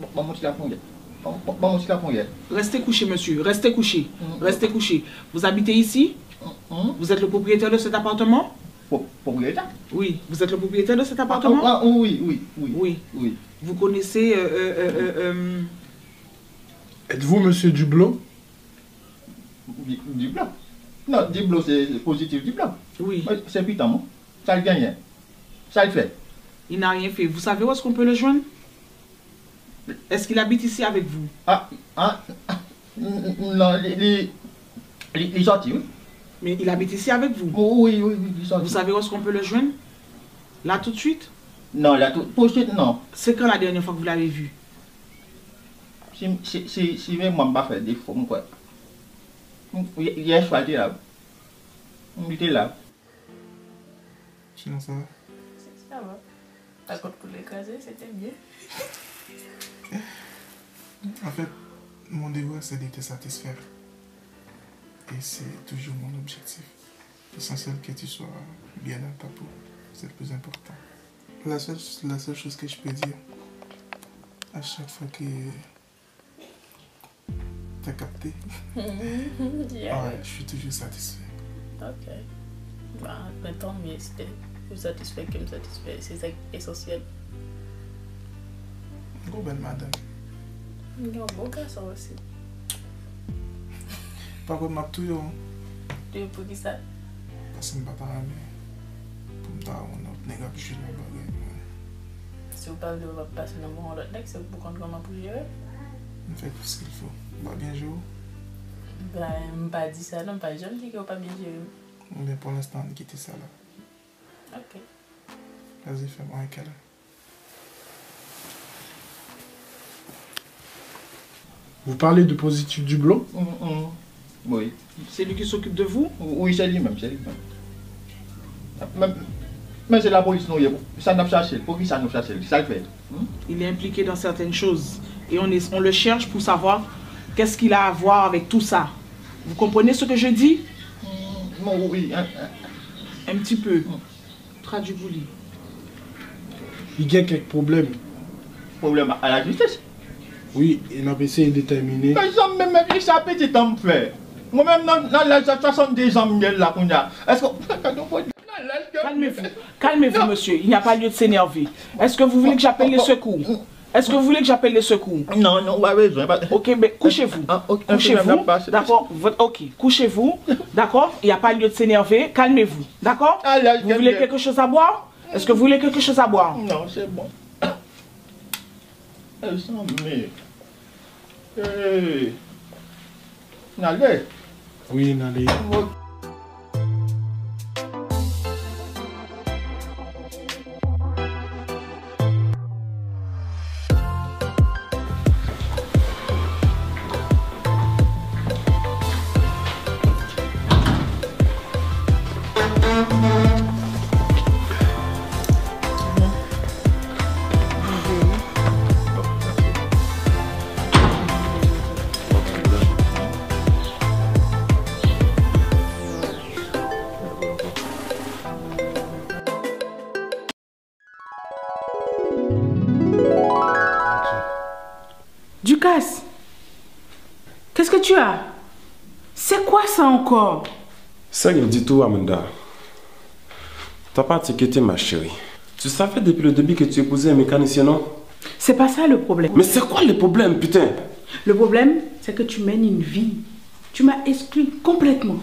Ban, ban m yon ti laponyèt. Ban, ban, ban m yon ti laponyèt. Restez couché, monsieur. Restez couché. Mm. Restez couché. Vous habitez ici? Mm, mm. Vous êtes le propriétaire de cet appartement? Pro-, propriétaire? Oui, vous êtes le propriétaire de cet appartement? Ah, ah, oui, oui, oui. Oui. Oui. Vous connaissez, euh, euh, euh, euh, euh, Êtes-vous monsieur Dublo? Di-, Diblo? Non, Diblo, se Pozitif Diblo. Oui. Wi, se pitan m wi. Sa l genyen? Sa l fè? Il n'a rien fait. Vous savez où est-ce qu'on peut le joindre? Est-ce qu'il habite ici avec vous? Ah, ah, n-, n-, non, li, li, li, li sòti, wi. Mais il habite ici avec vous? Wi, wi, wi, li sòti. Vous savez où est-ce qu'on peut le joindre? Là, tout de suite? Non, la, tout, tout de suite, non. C'est quand la dernière fois que vous l'avez vu? Si, si, si, si memwa m pa fè defo, m kwè. M, yè, yè swa, l te la. M, li te la. Sinon, ça va? Ça va. Par contre, pour l'écraser, c'était bien. En fait, mon devoir, c'est de te satisfaire. Et c'est toujours mon objectif. L'essentiel que tu sois bien dans ta peau. C'est le plus important. La seule, la seule chose que je peux dire, à chaque fois que T'as capté? Yeah. Ouais, je suis toujours satisfait. Ok. Bah, ben, tant mieux, si t'es plus satisfait que m satisfè, se sa k esansyèl. Gwo bèl madanm. Yon bon gason osi. Pa kont m ap touye w. Touye pou ki sa? Paske m pa ta renmen pou m ta wè yon lòt nèg ap jwe nan bagay mwen. Si w pa vle w ap pase nan men yon lòt nèg, se ou k pou konn kòman pou jere. M fè tout ce qu'il faut. M pa byen jere w? Ben, m pa di sa non, m pa janm di ke w pa byen jere m. Ebyen, pour l'instant, ann kite sa la. Ok. Vas-y, fais-moi un câlin. Vous parlez de Positif Dublo? Mm, mm. Wi. C'est lui qui s'occupe de vous? Wi, se li menm, se li menm. Men, men se lapolis nou ye. Sa n ap chache l? Poukisa nou chache l? Sa l fè? Hmm? Il est impliqué dans certaines choses. Et on est, on le cherche pour savoir qu'est-ce qu'il a à voir avec tout ça. Vous comprenez ce que je dis? Mm, wi, un, un. Un petit peu. Mm. Tradui pou li. Li gen kèk pwoblèm. Pwoblèm a lajistis? Wi, e n ap eseye detèmine. Mezanmi, men, men, men, kisa pitit an m fè? Mwen menm nan, nan laj swasannde zan m ye la kounye a. Èske, gade yon pwoblèm nan laj ke... Calmez-vous, calmez-vous, monsieur. Il n'y a pas lieu de s'énerver. Est-ce que vous voulez que j'appelle les secours? Est-ce que vous voulez que j'appelle les secours? Non, non, pa bezwen. Ok, ben, couchez-vous. Ah, ok, couchez-vous. D'accord, ok, couchez-vous. D'accord, il n'y a pas lieu de s'énerver. Calmez-vous. D'accord? Vous voulez quelque chose à boire? Est-ce que vous voulez quelque chose à boire? Non, c'est bon. Mezanmi. Hey. N ale? Wi, n ale. Ok. Ducasse, qu'est-ce que tu as? C'est quoi ça encore? C'est rien du tout, Amanda. T'as pas à t'inquiéter, ma chérie. Tu savais depuis le début que tu épousais un mécanicien, non? C'est pas ça le problème. Mais c'est quoi le problème, putain? Le problème, c'est que tu mènes une vie. Tu m'as exclu complètement.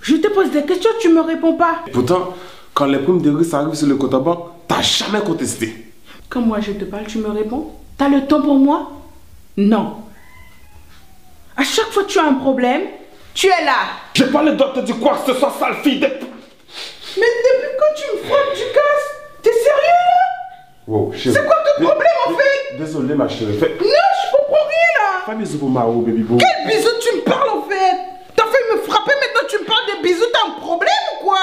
Je te pose des questions, tu me réponds pas. Pourtant, quand les primes de risque arrivent sur le compte en banque, t'as jamais contesté. Quand moi je te parle, tu me réponds? T'as le temps pour moi? Non. À chaque fois que tu as un problème, tu es là. J'ai pas le droit de te dire quoi que ce soit, sale fille de... Mais depuis quand tu me frappes, Ducasse? T'es sérieux là? Wow, chérie. C'est quoi ton problème en fait? Désolé, ma chérie. Fais... Non, je comprends rien là. Fais bisous pour Mao, baby boo. Quel bisou tu me parles en fait? T'as failli me frapper, maintenant tu me parles de bisous, t'as un problème ou quoi?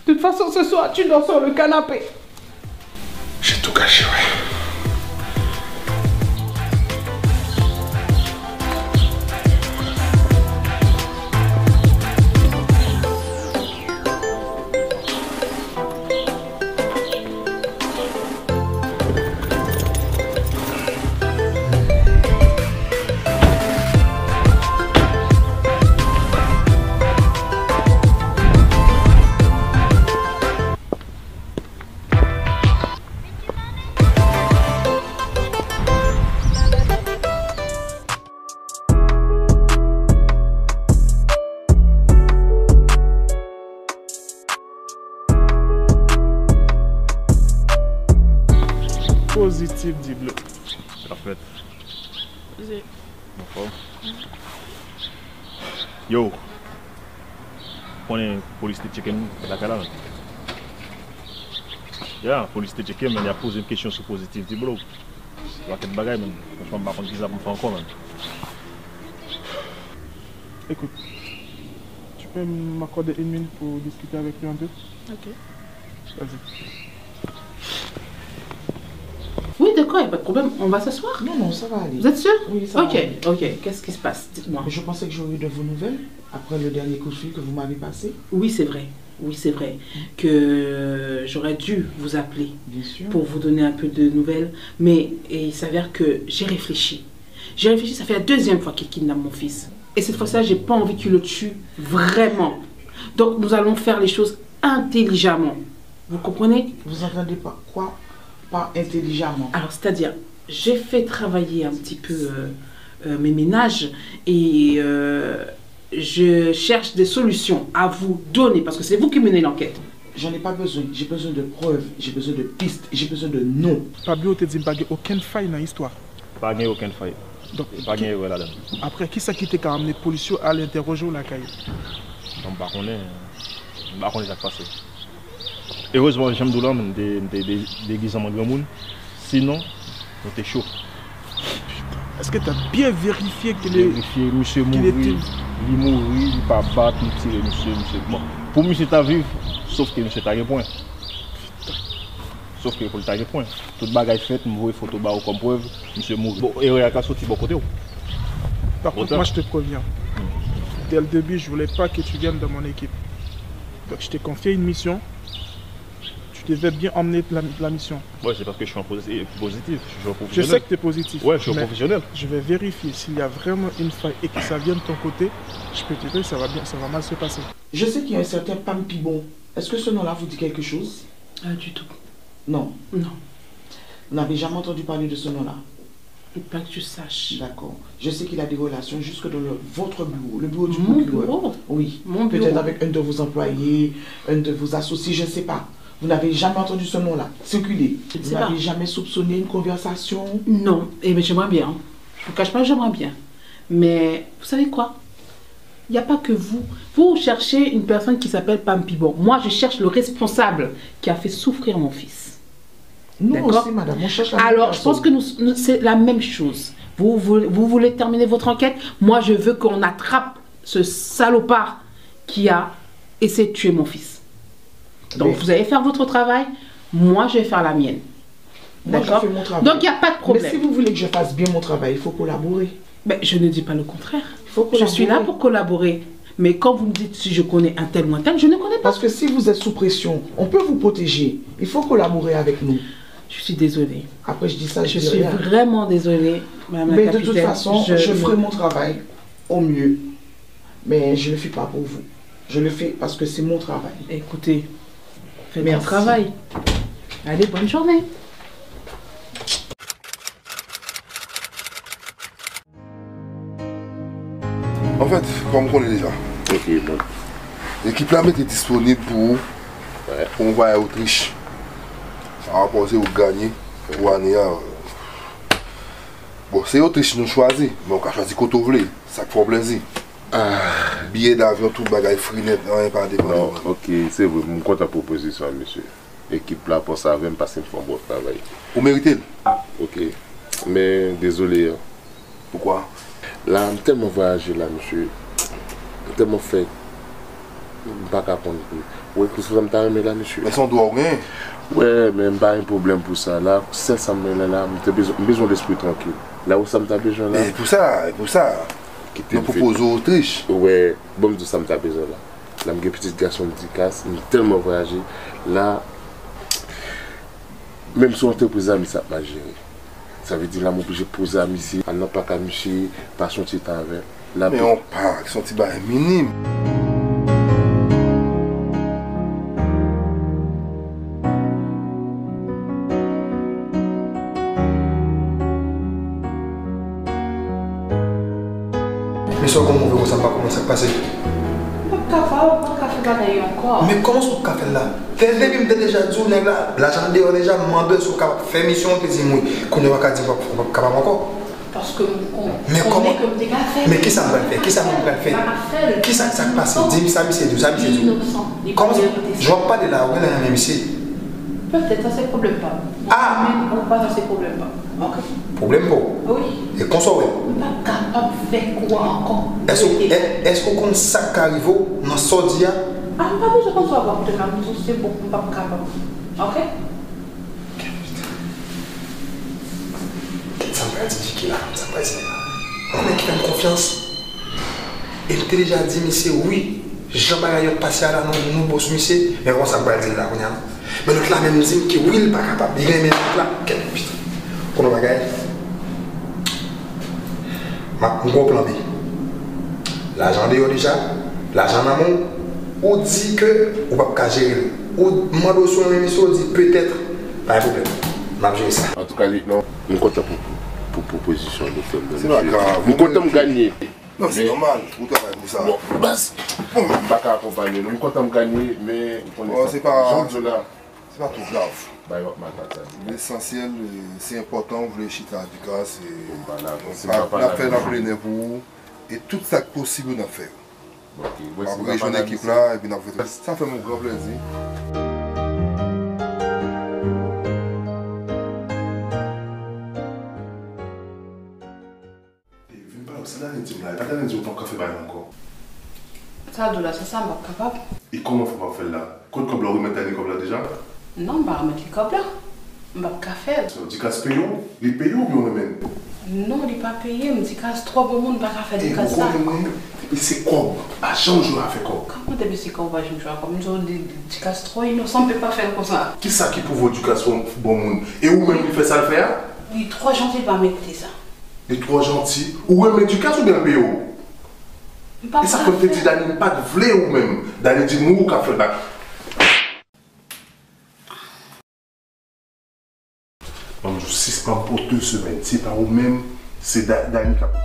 De toute façon, ce soir, tu dors sur le canapé. J'ai tout gâché, ouais. Pozitif di blo. Sa fèt. Anfòm. Yo. Konnen polis te tcheke m lakay la menm. Ya, polis te tcheke m, men y ap poze m kesyon sou pozitif di blo. Se pakèt bagay menm. Franchman, m pa konn kisa pou m fè ankò menm. Écoute, tu peux m'accorder une minute pour discuter avec lui un peu? Ok. Vas-y. Oui, d'accord, il n'y a pas de problème. On va s'asseoir. Non, non, ça va aller. Vous êtes sûr? Oui, ça va aller. Ok, ok. Qu'est-ce qui se passe? Dites-moi. Je pensais que j'aurais eu de vos nouvelles après le dernier coup de fil que vous m'avez passé. Oui, c'est vrai. Oui, c'est vrai que j'aurais dû vous appeler, bien sûr, pour vous donner un peu de nouvelles, mais il s'avère que j'ai réfléchi. J'ai réfléchi, ça fait la deuxième fois qu'il kidnappe mon fils. Et cette fois-ci, j'ai pas envie qu'il le tue, vraiment. Donc, nous allons faire les choses intelligemment. Vous comprenez? Vous entendez par quoi, par intelligemment? Alors, c'est-à-dire, j'ai fait travailler un petit peu, euh, euh, mes ménages et, euh, je cherche des solutions à vous donner, parce que c'est vous qui menez l'enquête. J'en ai pas besoin. J'ai besoin de preuves, j'ai besoin de pistes, j'ai besoin de noms. Pablo te di m pa gen okenn fay nan istwa. Pa gen okenn fay. Donk, pa gen erè ladan. Apre, kisa ki te ka anmennen polis yo al entèwoje w lakay ou? Bon, m pa konnen. M pa konnen sa k pase. Erezman, jan m di w la, m te, m te de-, degize an granmoun. Sinon, nou te cho. Èske w ta byen verifye ki le... Verifye, misye mouri, li mouri, li pa bat, li tire misye, misye... Bon, pou misye ta viv, sof ke misye ta gen pwen. Sof ke pou l ta gen pwen. Tout bagay fèt, m voye foto ba ou kòm prèv, misye mouri. Bon, erè a ka soti bò kote w. Par contre, moi, je te préviens. Dès le début, je voulais pas que tu viennes dans mon équipe. Donc, je t'ai confié une mission. Tu devais bien emmener la, la mission. Ouais, c'est parce que je suis en posi-, positif, je suis un professionnel. Je sais que tu es positif, ouais, je suis un professionnel. Je vais vérifier s'il y a vraiment une faille et que ça vient de ton côté. Je peux te dire, ça va bien, ça va mal se passer. Je sais qu'il y a un certain Pam Pibon. Est-ce que ce nom-là vous dit quelque chose? Pas du tout. Non. Non. Vous n'avez jamais entendu parler de ce nom-là? Pas que je sache. D'accord. Je sais qu'il a des relations jusque dans le, votre bureau, le bureau du procureur. Mon bureau? Oui. Mon bureau. Peut-être avec un de vos employés, un de vos associés, je ne sais pas. Vous n'avez jamais entendu ce nom-là circuler? Je ne sais pas. Vous n'avez jamais soupçonné une conversation? Non. Eh bien, j'aimerais bien. Je vous cache pas, j'aimerais bien. Mais vous savez quoi? Il n'y a pas que vous. Vous cherchez une personne qui s'appelle Pam Pibon. Moi, je cherche le responsable qui a fait souffrir mon fils. Nous aussi, madame, on cherche la même personne. D'accord? Alors, je pense que nous, nous, c'est la même chose. Vous, vous, vous voulez terminer votre enquête? Moi, je veux qu'on attrape ce salopard qui a essayé de tuer mon fils. Donc, vous allez faire votre travail, moi, je vais faire la mienne. D'accord ? Donc, il n'y a pas de problème. Mais si vous voulez que je fasse bien mon travail, il faut collaborer. Ben, je ne dis pas le contraire. Il faut collaborer. Je suis là pour collaborer. Mais quand vous me dites si je connais un tel ou un tel, je ne connais pas. Parce que si vous êtes sous pression, on peut vous protéger. Il faut collaborer avec nous. Je suis désolée. Après, je dis ça, je dis rien. Je suis vraiment désolée, Madame la capitaine. Mais de toute façon, je ferai mon travail au mieux. Mais je le fais pas pour vous. Je le fais parce que c'est mon travail. Écoutez, faites votre travail. Allez, bonne journée. Anfèt, kòm ou konnen deja, ekip la mete disponib pou ou, pou yon vwayaj Otrich. Sa rapò se ou k ganye pou ane a. Bon, se Otrich nou chwazi, men ou ka chwazi kote ou vle, sa k fè w plezi. Biyè davyon, tout bagay fri nèt, anyen pa depann. Non, ok, se vre, m kontan pwopozisyon an, mesye. Ekip la panse avè m paske m fè yon bon travay. Ou merite l. Ok. Men, dezole, an. Poukwa? La, m tèlman vwayaje la, mesye. M tèlman fè, m pa ka konn. Ou wè, se sa m ta renmen la, mesye. Men se yon dwa ou genyen. Wè, men m pa gen pwoblèm pou sa. La, sèl sa m renmen la, m te bezwen, m bezwen lespri trankil. La, ou sa m ta bezwen la. E pou sa, e pou sa. Kite m fè. Nou pwopoze w Otrich. Wè, bon, m di w sa m ta bezwen la. La, m gen pitit gason m Dikas, m tèlman vwayaje. La, menm sou antrepriz la, misye ap mal jere. Sa vle di la, m oblije poze a misye, al nan pak a misye, pase yon ti tan avè l. Men yon pak, se yon ti bagay minim. Mesye, w konn move konsa, m pa konprann sa k pase. M p ap kapab, m p ap ka fè bagay yo ankò. Men kòman w p ap ka fè l la? Depi m te deja di w, nèg la, lajan deyò deja, m mande w si w kapab fè misyon, w te di m wi. Kounye a w pa ka di w p ap, w p ap kapab ankò. Paske m kon-, konnen ke m te ka fè l. Men kisa m pral fè? Kisa m pral fè? M pa ka fè l. Kisa, sa k pase? Di m sa misye di w, sa misye di w. Li inosan. Li pa gen anpil. Kòman sa? Jan w ap pale la, ou genlè renmen misye. Petèt, sa se pwoblèm pa m. Ah! Mwen menm, ou pa, sa se pwoblèm pa m. Ok. Pwoblèm pa w? Wi. E konsa w wè? M p ap kapab fè kou a ankò. Èske, èske w konn sa k ka rive w nan sa w di a? Ah, m pa bezwen konn sa w ap rakonte m la, m di w se bon, m p ap kapab. Ok? Kèt, sa m pral di Vicky la? Sa m pral di nèg la? Yon nèg ki fè m konfyans. E m te deja di misye wi, jan bagay yo ap pase a la, nou, nou bon sou misye. Men konsa m pral di l la kounye a. Men lòt la menm di m ke wi, l pa kapab, li renmen nèg la. Kèt, pita. Konnen yon bagay? M ap, m gon plan B. Lajan deyò deja, lajan nan men w, ou di ke ou p ap ka jere l. Ou mande w si w renmen misye, ou di petèt, pa gen pwoblèm. M ap jere sa. Antouka, Leytnan, m kontan pou, pou, pou pwopozisyon nou fè m nan, mesye. Se pa grav. M kontan m ganye. Non, se nòmal, ou travay pou sa. Bon, baz, m pa ka akonpanye nou. M kontan m ganye, men ou konnen sa. Jan m di w la. Se pa twò grav. Bagay w ap mal pataje. Lesansyèl, e, se enpòtan, ou vle chita Dikas, e, n ap fè l an plenè pou ou. E tout sa k posib, n ap fè. Ok, mwen, si m ap rejwenn ekip la, epi n ap fè. Sa fè m yon gran plèzi. E, vin pale, sa Dani di m la, e pa Dani di w p ap ka fè bagay ankò? Sa l di w la, se sa, m p ap kapab. E kòman fè w p ap fè l la? Kot kòb la, ou remèt Dani kòb la deja? Non, m pa remèt li kòb la. M p ap ka fè l. Sa, Dikas peye w? Li peye w oubyen w renmen l? Non, li pa peye m. Dikas twò bon moun, m pa ka fè Dikas sa. E ou konnen mwen, epi se kòb. M pa janm jwe avèk kòb. Kòman depi se kòb ou pa janm jwe ak kòb? M di w, Dikas twò inosan, m p ap fè l konsa. Kisa ki pwouve w Dikas bon, bon moun? E ou menm li fè sa l fè a? Li twò janti, li pa merite sa. Li twò janti. Ou renmen Dikas oubyen l peye w? E sa fè m te di Dani m pa t vle ou menm. Dani di m ou k ap fè l bak. Ban m di w, sispann pou de semèn. Se pa ou menm, se Da-, Dani k ap.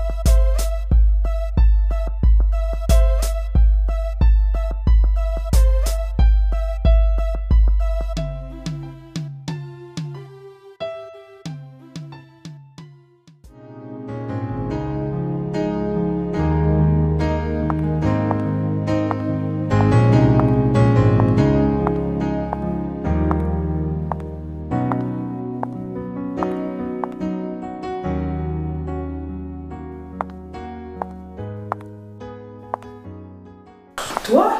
Toi?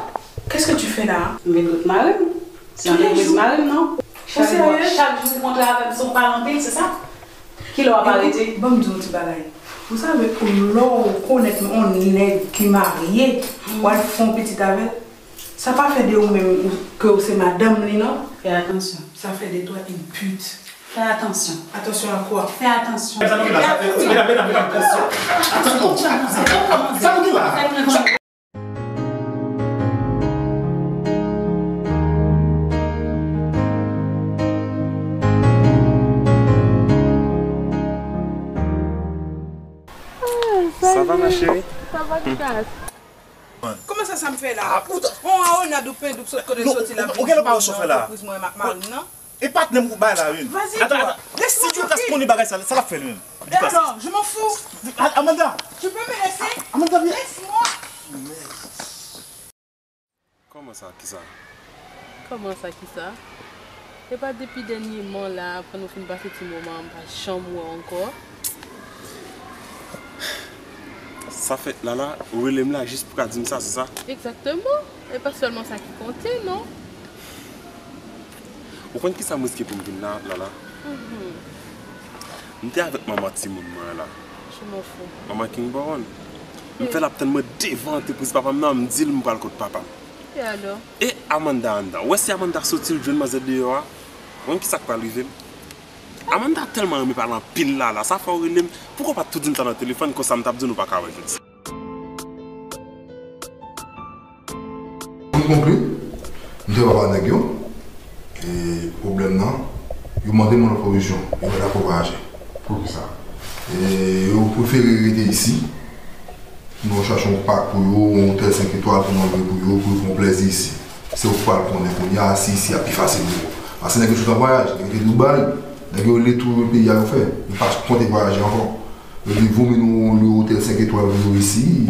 Qu'est-ce que tu fais là? M vin kot mari m. Se yon repriz mari m, non? Chak jou, chak jou ou kontre avè m, se yon pale anpil, se sa? Kilè w ap arete? Ban m di w yon ti bagay. Vous savez, lè w konèt yon nèg ki marye, w al fè yon pitit avè l, sa pa fè de ou menm ke w se madanm li, non. Fè atansyon. Ça fait de toi une pute. Fè atansyon. Attention à quoi? Fè atansyon. Sa nou gen la? Sa nou gen la? Ça va, ma chérie? Ça va, Lucas? Kòman sa, sa m fè la? On a on a du pain, du sot kote soti la. Ou gen pa chofè la. Antreprise mwen ak mari m nan. E patnè m pou bay la, wi. Vas-y, toi. Laisse-moi tranquille. Si Lucas konnen bagay sa, sa l ap fè li menm? Et alors, je m'en fous. Amanda. Tu peux me laisser? Amanda, vien. Laisse-moi. Kòman sa, kisa? Kòman sa, kisa? E pa depi dènyèman la, apre nou fin pase ti moman an, m pa janm wè w ankò. Sa fèt la la, ou rele m la jis pou ka di m sa, se sa? Egzakteman. E pa sèlman sa ki konte, non. Ou konn kisa m riske pou m vin la, Lala? Mhm. M te avèk manman timoun mwen an la. Je m'en fous. Manman King Baron. M fè l ap tann mwen devan antrepriz papa m nan, m di l m pral kot papa m. E alò? E Amanda anndan. Ou wè si Amanda soti, l jwenn manzè deyò a? Ou konn kisa k pral rive m? Amanda tèlman renmen pale anpil la, la, sa fè w rele m. Poukò w pa t tou di m sa nan telefòn, konsa m t ap di w nou pa ka wè jodi. Pou m konkli, m te wè pa nèg yo, e pwoblèm nan, yo mande m yon lòt pwopozisyon, yo pa dakò vwayaje. Poukisa? E yo prefere rete isi, nou chache yon pak pou yo, yon otèl senk etwal pou nou lwe pou yo, pou yo pran plèzi isi. Se ou k pral konnen kounye a si isi a pi fasil pou yo. Paske nèg yo sot an vwayaj, nèg yo te Dubai, nèg yo rele tou peyi a yo fè, yo pa konte vwayaje ankò. Yo di, "Vo mye nou lwe otèl senk etwal pou yo isi,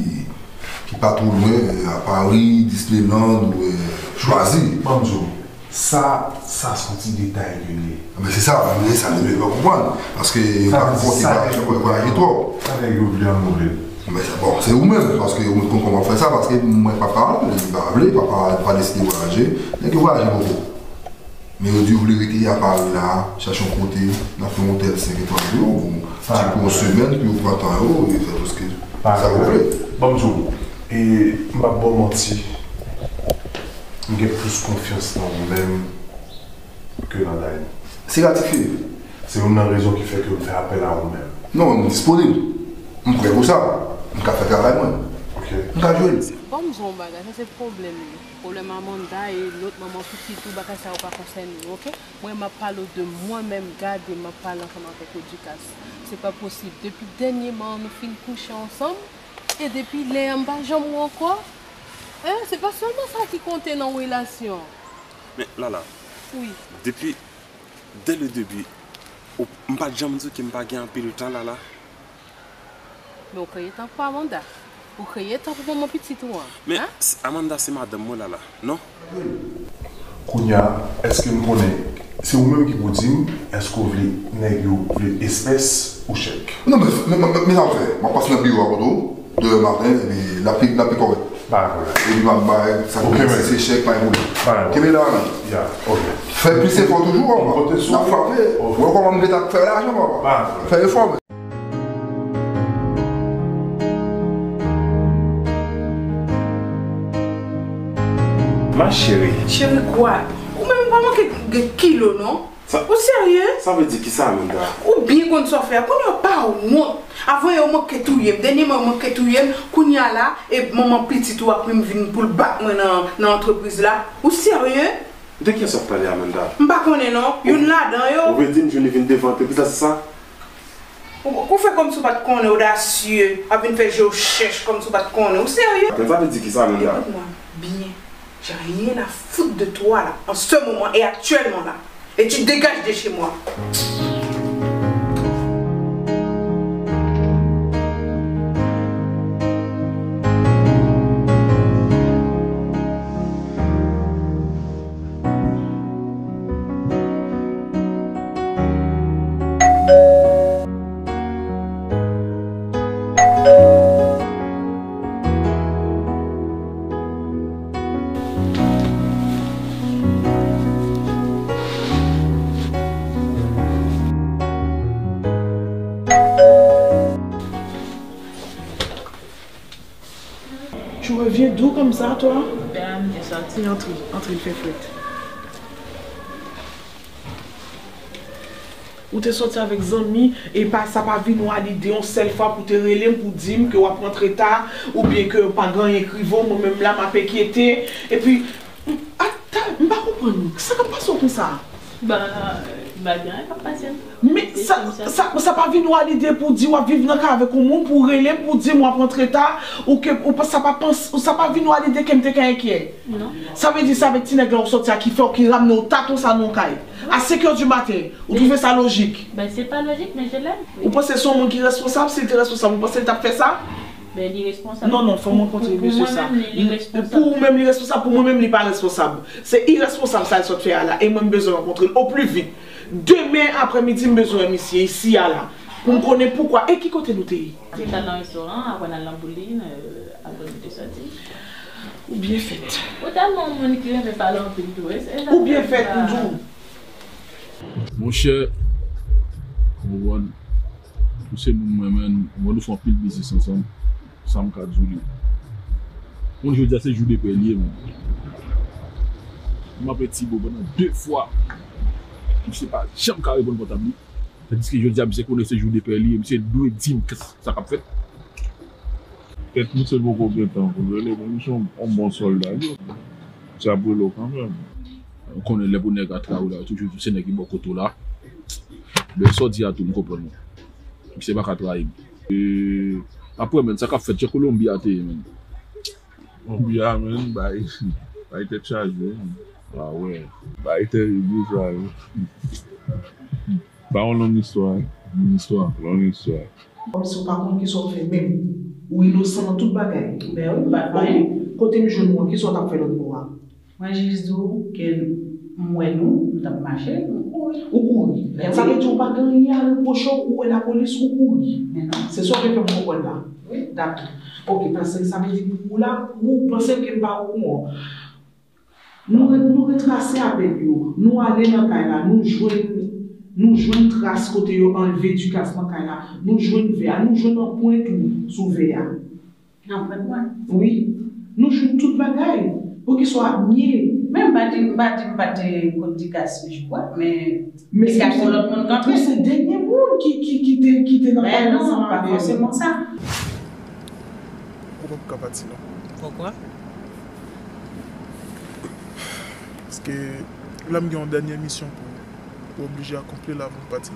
ki pa twò lwen, a Paris, Disneyland, ou, eh, chwazi." Ban m di w, sa, sa se yon ti detay ke l ye. Men se sa, men sa, nèg yo pa konprann. Paske yo pa konte vwayaje twòp. Sa nèg yo vle an nou vle l. Men se, bon, se ou menm, paske ou menm konn kòman fè sa, paske mwen papa, li pa vle, papa pa deside vwayaje, nèg yo vwayaje poko. Men yo di yo vle rete a Pari la, chache yon kote, n ap fè yon otèl senk etwal pou yo, bon, ti pou yon semèn, pou yo pran tan yo, e fè tout sa yo vle. Ban m di w, e m p ap ba w manti, m gen plis konfyans nan ou menm ke nan Dany. Se ratifye. Se youn nan rezon ki fè ke m fè apèl a ou menm. Non, m disponib. M prè pou sa. M ka fè travay mwen. Ok. M ka jwe l. Ban m di w yon bagay, sa se pwoblèm li. Pwoblèm Amanda e lòt manman pitit ou, bagay sa yo pa konsène yo, ok? Mwen, m ap pale w de mwen menm, gade, m ap pale ansanm avèk ou, Ducasse. Se pa posib. Depi dènyèman an, nou fin kouche ansanm, e depi lè a, m pa janm wè w ankò. Hein? Se pa sèlman sa ki konte nan yon relasyon. Men, Lala, wi, depi, dès le début, ou, m pa t janm di w ke m pa gen anpil tan, Lala. Men ou kreye tan pou Amanda. Ou kreye tan pou manman pitit ou an. Men, hein? S-, Amanda se madanm mwen, Lala, non? Kounye a, èske m konnen, se ou menm ki pou di m, èske w vle nèg yo vle espès ou chèk? Non, men, men, men, men sa m fè, m ap pase nan biwo a kote w, demen maten, epi n ap, n ap kòrèk. Pa gen pwoblèm. Epi m ap bay sa. Ok, men si se chèk, pa gen pwoblèm. Pa gen pwoblèm. Kenbe la, men. Ya, ok. Fè plis efò toujou, papa. M konte sou ou. N ap frape. Ok. Ou wè kòman m gentan fè lajan, papa. Pa gen pwoblèm. Fè efò, men. Ma chérie. Chérie quoi? Ou menm pa manke gen kilo, non? Sa, ou serye? Sa vle di kisa, Amanda? Ou byen konn sa w fè a. Kounye a w pa wont. Avan yo manke touye m. Dènyèman yo manke touye m. Kounye a la, e manman pitit ou ap menm vin pou l bat mwen nan, nan antrepriz la. Ou serye? De kiyès w ap pale, Amanda? M pa konnen non. Youn ladan yo. Ou vle di m Johnny vin devan antrepriz la, se sa? Ou, ou fè kòmsi w pa t konnen, odasye, ap vin fè je w chèch kòmsi w pa t konnen. Ou serye? Sa vle di kisa, Amanda? Écoute-moi bien. J'ai rien à foutre de toi là, en ce moment et actuellement là. Et tu dégages de chez moi. Reviens doux comme ça, toi. Ben, je sorti. Antre, antre, il fait fret. Ou te sòti avèk zanmi, e pa, sa pa vin ou a lide yon sèl fwa pou te rele m, pou di m ke w ap rantre ta, oubyen ke pa gen anyen k rive w, mwen menm la m ap enkyete. Epi, ata, m pa konprann. Sa k ap pase w konsa? Ba, ba gen anyen k ap pase m. Men sa, sa, sa pa vin ou a lide pou di w ap viv nan kay avèk yon moun, pou rele m, pou di m w ap rantre ta, ou ke, ou pa, sa pa pans, sa pa vin ou a lide ke m te ka enkyè. Non. Sa vle di se avèk ti nèg la ou sòti a ki fè w, ki ramne w ta konsa nan yon kay. A senkè di maten, ou twouve sa lojik? Ben, c'est pas logique, mais je l'aime. Ou panse se yon moun ki responsab? Si l te responsab, ou panse l t ap fè sa? Ben, li responsab. Non, non, fò m rankontre mesye sa. Pou mwen menm, li, li responsab. Pou ou menm, li responsab, pou mwen menm, li pa responsab. Se iresponsab sa l sot fè a la, e mwen, m bezwen rankontre l o pli vit. Demen aprèmidi, m bezwen wè misye isi a la, pou m konnen poukwa, e ki kote nou te ye? Nou t al nan restoran, apre n al nan Boulin, euh, apre nou te sòti. Ou byen fèt. Ou tèlman yon moun ki renmen pale anpil tou, e, e sa. Ou byen fèt, m di w. Monchè, ou konprann, ou se moun mwen, men, ou konprann, nou fè anpil biznis ansanm, sa m ka di w li. Moun jodi a se jou de pè li ye, men. M ap rete Tibo pandan de fwa. Misye pa janm ka reponn pòtab li. Tandiske jodi a, misye konnen se jou de pè li ye, misye dwe di m sa k ap fèt. Kèt misye poko gen tan pou l rele, men misye yon, yon bon sòlda, li. Misye ap rele w kanmenm. Ou konnen lè pou nèg atake w la, toujou se nèg ki bò kote w la. Men sa w di a tou, m konprann ou. Misye pa ka trayi m. E, apre, men, sa k ap fèt, jan Kolonbi a te ye, men. Kolonbi a, men, bay, bay tèt chaje, men. A wè. Bay tèrib wi, sa yo. Ba yon long istwa, wi. Long istwa. Long istwa. Kòmsi w pa konn kisa w fè menm. Ou inosan nan tout bagay. Ben wi, m pa t konn. Kote m jwenn ou an, kisa w t ap fè lòt bò a? Mwen jis di w ke m wè nou, m t ap mache, m kouri. Ou kouri. Ben wi. Sa vle di ou pa gen anyen a repwoche w, ou wè lapolis, ou kouri. Men non. Se sa w vle fè m konprann la? Wi. Dakò. Ok, paske sa vle di pou ou la, ou panse ke m pa okouran. Nou re-, nou retrase apèl yo. Nou ale nan kay la, nou jwenn, nou jwenn tras kote yo anlve Ducasse nan kay la. Nou jwenn vè a, nou jwenn anprent ou sou vè a. Anprent mwen? Wi. Nou jwenn tout bagay. Poukisa w ap nye? Men m pa di, m pa di m pa te konn Ducasse jou a, men Men se Ducasse pou se, lòt moun k antre. Pou se dènye moun ki, ki, ki te, ki te nan kay la ansanm avè l. Men non, pa fòseman sa. Ou p ap ka pati non. Poukwa? Paske la m gen yon dènye misyon pou, pou oblije akonpli l avan m pati.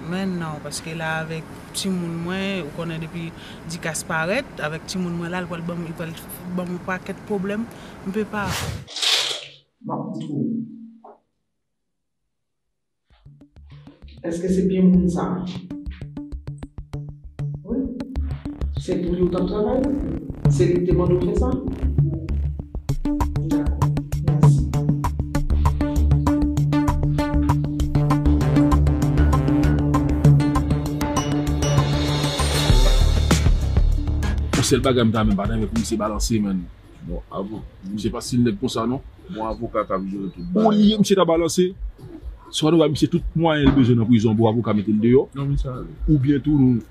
Men non, paske la avèk timoun mwen, ou konnen depi Ducasse parèt, avèk timoun mwen la, l pral ban m, li pral ban m yon pakèt pwoblèm, m pe pa. M ap twou. Èske se byen moun sa a? Wi. Se pou li w t ap travay? Se li ki te mande w fè sa? Dakò. Mèsi. Yon sèl bagay m ta renmen, m pa ta renmen pou misye balanse, man. Bon, avoka. Misye pa stil nèg konsa, non. Bon, avoka k ap jere tout bagay. Olye misye ta balanse, swa nou bay misye tout mwayen l bezwen nan prizon pou avoka mete l deyò, oubyen tou nou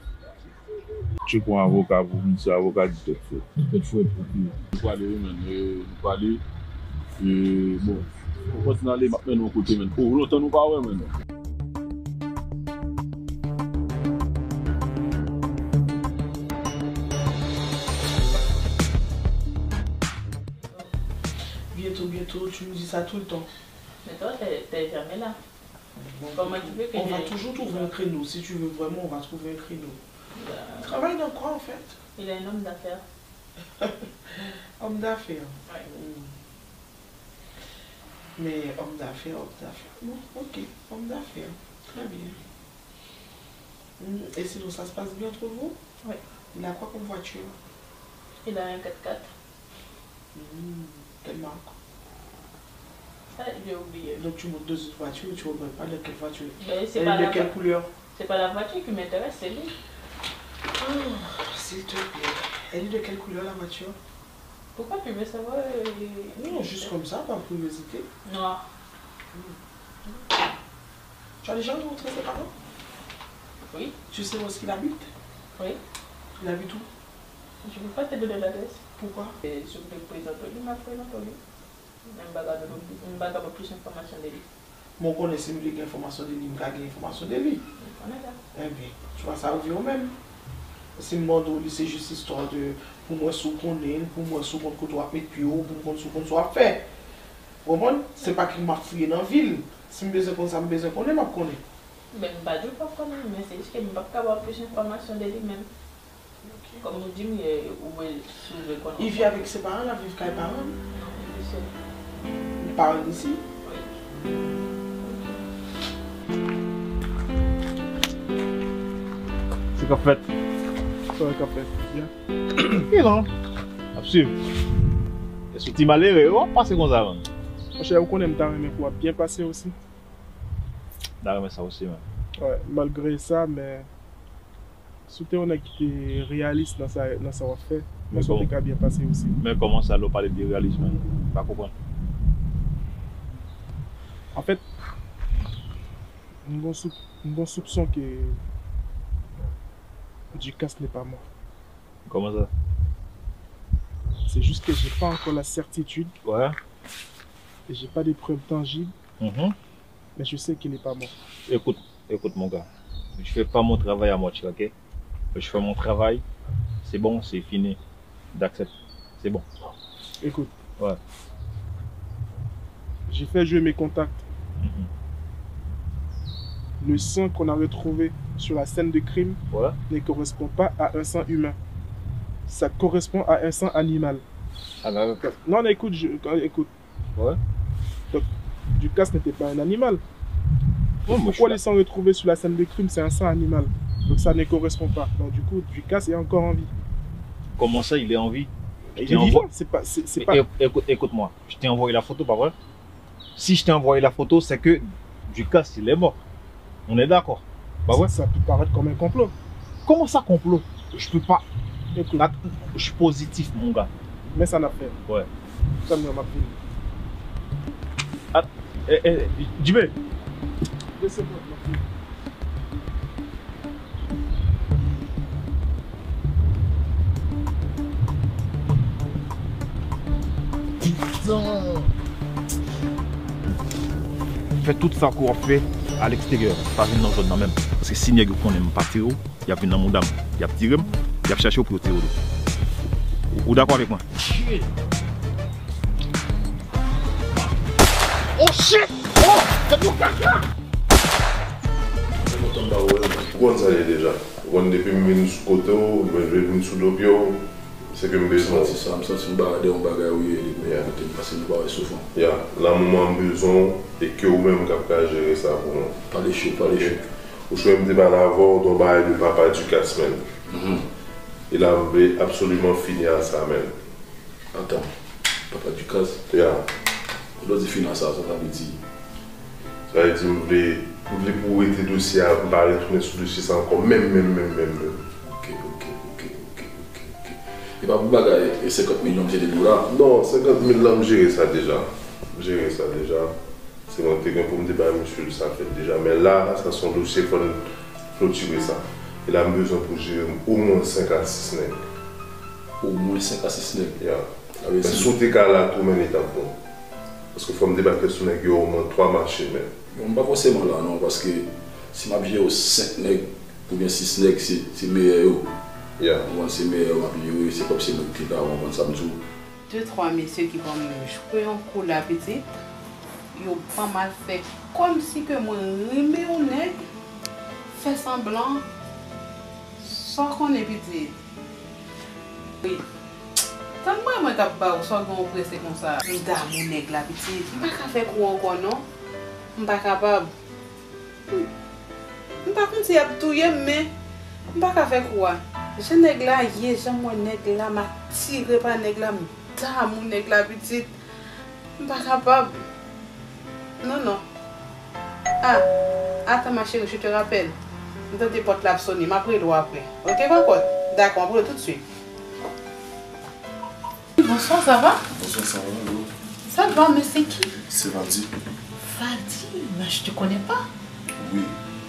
tcheke yon avoka pou misye, avoka di tèt frèt. Tèt frèt, ok. Nou prale, wi, men, e, nou prale. E, bon, nou kontinye ale, m ap mennen yon kote, men. O, lontan nou pa wè, men. Bientôt, bientôt, tu nous dis ça tout le temps. Mais toi, t'es, t'es jamais là. Bon, comment tu veux que on va toujours trouver un créneau. Si tu veux vraiment, on va trouver un créneau. Travaille dans quoi, en fait? Il est un homme d'affaires. Homme d'affaires. Ouais. Hmm. Mais homme d'affaires, homme d'affaires. Bon, ok, homme d'affaires. Très bien. Hmm, et sinon, ça se passe bien entre vous? Oui. Il a quoi comme voiture? Il a un quatre-quatre. Hmm, quelle marque? Ça, j'ai oublié. Donc tu montes dans une voiture, tu ne regardes pas dans quelle voiture. Ben, c'est pas la vo-, c'est pas la voiture qui m'intéresse, c'est lui. Ah, s'il te plaît. Elle est de quelle couleur, la voiture? Pourquoi tu veux savoir, euh? Non, juste comme ça, par curiosité. Noir. Hmm. Tu as déjà rencontré ses parents? Oui. Tu sais où est-ce qu'il habite? Oui. Il habite où? Je peux pas te donner l'adresse. Poukwa? E, si w vle m prezante w li, m ap prezante w li. Men m pa ka, m pa ka ba w plis enfòmasyon de li. Men w konnen si m vle gen enfòmasyon de li, m ka gen enfòmasyon de li. M konnen sa. Ebyen, se pa sa w vle ou menm. Si m mande w li, se jis istwa de pou m wè si w konnen l, pou m wè si w konn kote w ap met pye w, pou m konn si w konn sa w ap fè. Ou konprann? Se pa ke m ap fouye nan vi l. Si m bezwen konn sa m bezwen konnen, m ap konnen. Ben, m pa di w p ap konnen, men se jis ke m p ap ka ba w plis enfòmasyon de li menm. Kòm ou di m, e, ou vle, si w vle konnen. I viv avèk se paran l, ap viv kay paran l. Non, li sèl. Li paran l isi? Wi. Sa k ap fèt? Sa k ap fèt? Byen. Tranquille, non? Ap swiv. E sou ti malere yo, w ap pase konsa, man. Monchè, ou konnen m ta renmen pou w ap byen pase osi. M ta renmen sa osi, man. Wè, malgre sa, men si w te yon nèg ki te reyalis nan sa, nan sa w ap fè, men sa w te ka byen pase osi. Men kòman sa, lè w pale de reyalis, man? M pa konprann. Anfèt, m gon sou-, m gon soupson ke Ducasse n'est pas mort. Comment ça? C'est juste que j'ai pas encore la certitude. Ouais. Et j'ai pas de preuves tangibles. Mhm. Mais je sais qu'il est pas mort. Écoute, écoute, mon gars. Je fais pas mon travail à moitié, ok? Je fais mon travail. C'est bon, c'est fini. D'accepter. C'est bon. Écoute. Ouais. J'ai fait jouer mes contacts. Mhm. Le sang qu'on a retrouvé sur la scène de crime, ouais, ne correspond pas à un sang humain. Ça correspond à un sang animal. Ah, bah, ouais. Non, non, écoute, je, écoute. Ouais. Donc, Ducasse n'était pas un animal. Ouais, moi, je suis d'accord. Pourquoi le sang retrouvé sur la scène de crime, c'est un sang animal? Donc, ça ne correspond pas. Donc, du coup, Ducasse est encore en vie. Comment ça, il est en vie? Il est vivant, c'est pas, c'est, c'est pas. É-, écoute, écoute-moi, je t'ai envoyé la photo, pas vrai? Si je t'ai envoyé la photo, c'est que Ducasse, il est mort. On est d'accord. Pas vrai? Ça peut paraître comme un complot. Comment ça, complot? Je peux pas. Écoute. Là, je suis positif, mon gars. Men sa n ap fè. Ouais. Tann mwen, m ap vini. Ah, eh, eh, Jimmy. Deux secondes, m ap vini. Fè tout sa ke w ap fè a leksteryè. Pa vin nan zòn nan menm. Paske si nèg yo konnen m pa tire w, y ap vin nan mouda m. Y ap tire m, y ap chache w pou yo tire w tou. Ou, ou dakò avèk mwen? Oh shit! Oh! Gad yon kaka! Ou konn sa ye deja. Ou konn depi m vin sou kote w, mwen vin sou do pye w, se ke m bezwen w. M santi sa, m santi m barade yon bagay ou ye depi w monte m, paske nou pa wè soufan. Ya, nan moman m bezwen w, e ke ou menm k ap ka jere sa pou mwen. Pale cho, pale cho. Ou chwe m te pale avè w, de yon bagay de papa Ducasse, menm. Mhm. E la, m vle absoliman fini a sa, menm. Atan, papa Ducasse? Ya. Lè w di fini a sa, sa, sa vle di? Sa vle di, m vle, m vle pou w rete dosye a, m pa retounen sou dosye sa ankò, menm, menm, menm, menm, menm. Ok, ok, ok, ok, ok, ok. E pa pou bagay, e senkant milyon m jete dola? Non, senkant mil la, m jere sa deja. M jere sa deja. Se mwen ki te gen pou m te bay misye l, sa fèt deja. Men la, sa se yon dosye, fò n klotire sa. E la, m bezwen pou jere m omwen senk a sis nèg. Omwen senk a sis nèg? Ya. Men si w te ka la tou, men li t ap bon. Paske fò m debake sou nèg yo omwen twa mache, men. Bon, m pa fòseman la, non, paske si m ap jere senk nèg, oubyen sis nèg, se, se meyè yo. Ya. Ou konprann, se meyè yo m ap jere, se kòm se mwen ki te la, ou konprann sa m di w. De twa mesye ki ban m jwe yon kou la, pitit, yo ban m al fè kòmsi ke mwen renmen yon nèg, fè sanblan, sa w konnen, pitit. Wi. Tann mwen, mwen t ap ba w, sa w gen w prese konsa. M damou nèg la, pitit. M pa ka fè kou ankò, non. M pa kapab. M pa konn si y ap touye m, men m pa ka fè kou a. Jan nèg la ye, jan m wè nèg la, m atire pa nèg la, m damou nèg la, pitit. M pa kapab. Non, non. Ah, attends, ma chérie, je te rappelle. M tande pòt la ap sone, m ap rele w apre. Ok, kòkòt? Dakò, m ap rele w toutswit. Bonsoir, ça va? Bonsoir, ça va, allô? Ça va, mais c'est qui? C'est Vadi. Vadi, mais je te connais pas. Oui,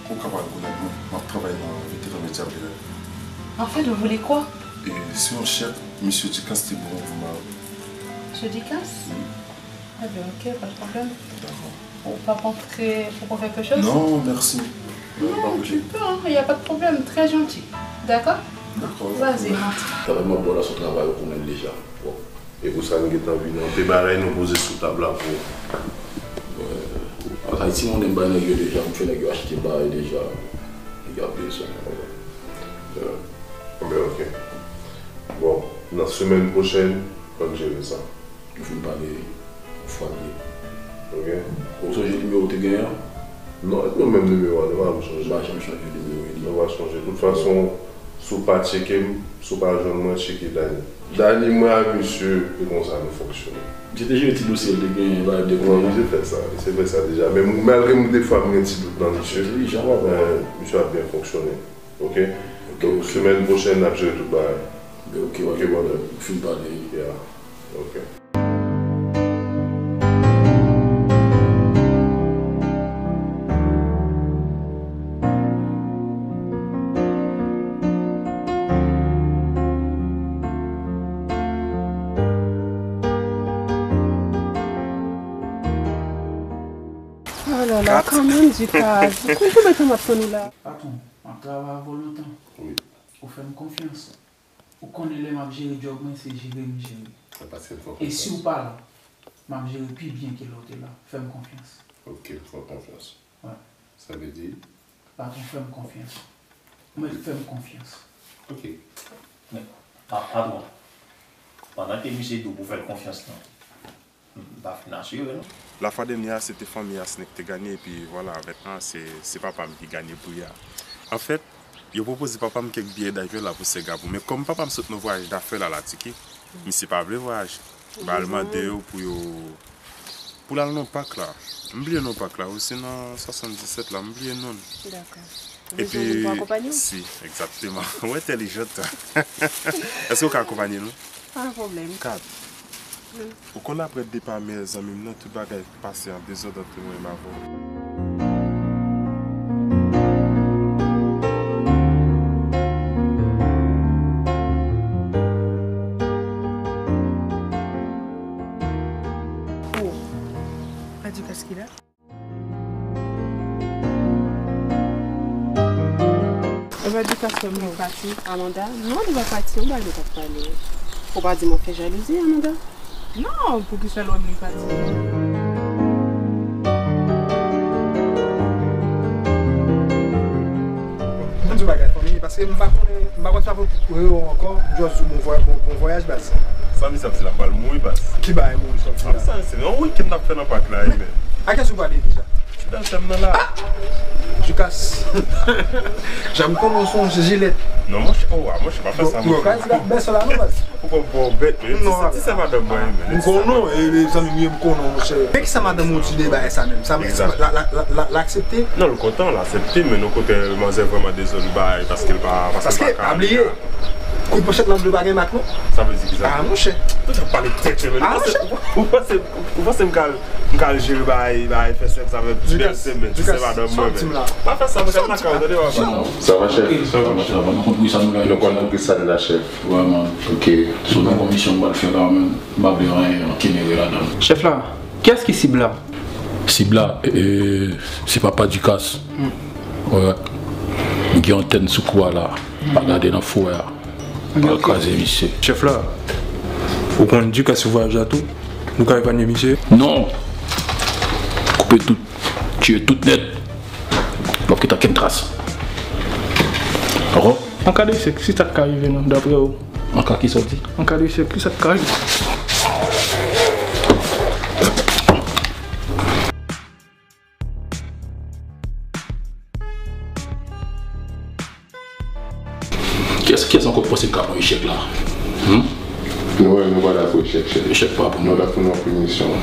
ou ka pa rekonèt mwen. M ap travay nan Vétéran Média P R. En fait, vous voulez quoi? E, se yon chèk Monsieur Ducasse te bon pou mwen. Monsieur Ducasse? Wi. Eh bien, ok, pas de problème. D'accord. Ou pa kontre pou quelque chose? Non, merci. Non, tu peux, hein, il n'y a pas de problème, très gentil. D'accord? D'accord. Vas-y, rentre. Travay mwen bon la, son travay ou konnen deja. Bon. E pou sa nou gentan vini, anpe bagay nou poze sou tab la pou ou. Ak Ayiti Money m bay nèg yo deja, m fè nèg yo achte bagay deja. Nèg yo ap bezwen. Yeah. Ben, ok. Bon, nan semèn pwochèn, ann jere sa. Nou fin pale yon fwa de. Ok. Ou sonje nimewo w te genyen an? Non, e nou menm nimewo a, nou pa janm chanje. Nou pa janm chanje nimewo, wi. Nou pa chanje. Tout fason, si w pa tcheke m, si w pa jwenn mwen, tcheke Dany. Dany, mwen ak misye, e konsa nou fonksyone. Misye te jere ti dosye l te genyen, bagay de... Non, misye fè sa, misye fè sa deja. Men m, malgre m, defwa m gen ti dout nan misye, men misye ap byen fonksyone. Ok? Ok, ok. Donk, semèn pwochèn, n ap jere tout bagay. Ok, ok, brother. Fin pale. Yeah. Ok. Oh là là, quand même, Ducasse. Konbyen tan m ap tann ou la? Patwon, m ap travay avè w lontan. Wi. Ou fè m konfyans. Ou konnen lè m ap jere djòb mwen, se jere m jere. E si w pa la, m ap jere pi byen ke lè w te la. Fè m konfyans. Ok, fè w konfyans. Wi. Sa vle di? Patwon, fè m konfyans. Mwen, fè m konfyans. Ok. Men, pa, patwon, pandan ke misye di w pou fè l konfyans lan, m pa fin asire, non. Lafwa dènyè a, se te fanmi Asnè ki te ganye, epi vwala, mentnan, se, se papa m ki ganye pri a. Anfèt, yo pwopoze papa m kèk biyè davyon la pou Singapou, men kòm papa m sot nan vwayaj dafè la Latiki, misye pa vle vwayaje. Ba l mande yo pou yo, pou l al nan pak la. M bliye non pak la, wi, se nan swasanndisèt la, m bliye non l. Dakò. Ou bezwen moun pou akonpanye w? Si, egzakteman. Ou entèlijant. Èske w ka akonpanye nou? Pa gen pwoblèm. Kat. Ou konn apre depa meyè zanmi m nan, tout bagay pase an dezòd ant mwen menm avè w. Oh, pa Ducasse ki la? Epa Ducasse wè m li pati. Amanda? Non, li pa pati, yon bagay nou t ap pale. Ou pa di m w ap fè jalouzi, Amanda? Non, poukisa l wè m li pati? Ann di bagay, fanmi, paske m pa konnen, m pa konn sa pou rele w ankò, m just di w bon vwa-, bon, bon vwayaj, baz. Sa misye ap di la, pral mouri, baz. Ki bagay mouri, sa w di la? Sa, se yon weekend n ap fè nan pak la, wi, men. A kiyès ou pale deja? Ti bèlsè m nan la. Ducasse. Jan m konnen w se yon jilèt. Non, monchè, oh, ah, monchè, pa fè sa, monchè. Ou ka di bèlsè la, non, baz. Ou konn bon bèt, men ti sè madanm mwen, men. M konnen w, e, e, zanmi m ye, m konnen w, monchè. Men kisa madanm ou di de bagay sa menm? Sa, la, la, la, la, l aksepte? Non, l kontan, l aksepte, men nou kote manzè vrèman dezòd bay, paske l pa, paske l pa ka. Paske, pa bliye, kout manchèt nan dlo pa gen mak, non? Sa vle di kisa? Ah, monchè. Ou t ap pale tèt yo, men. Ah, monchè. Ou panse, ou panse, ou panse m ka al, m ka al jere bay, bay, fè sèks avèk ti bèlsè m, men ti sè madanm mwen, men. Pa fè sa, monchè, m lakay ou, tande, papa. Sa va, chèf? Sa va, chèf. Nou konn pou kisa nou la, chèf. Wi, man. Ok. So, nan komisyon m pral fè la, man, m pa vle anyen ankenere ladan l. Chèf la, kiyès ki sib la? Sib la, e, se papa Ducasse. Wi. Li gen antèn sou kou a la. Pa gade nan fouwè a. Pa kraze misye. Chèf la, ou konn Ducasse sou vwayaj la tou? Nou ka epanye misye? Non! Koupe tout. Tiye tout nèt. P ap kite okenn tras. Dakò? An ka de echèk, kisa k ka rive nou, daprè ou? An ka kisa w di? An ka de echèk, kisa k ka rive? Kiyès, kiyès ankò k panse n ka pran echèk la? Hmm? Nou menm, nou pa la pou echèk, chèf. Echèk pa pou nou. Nou la pou nou anpil misyon.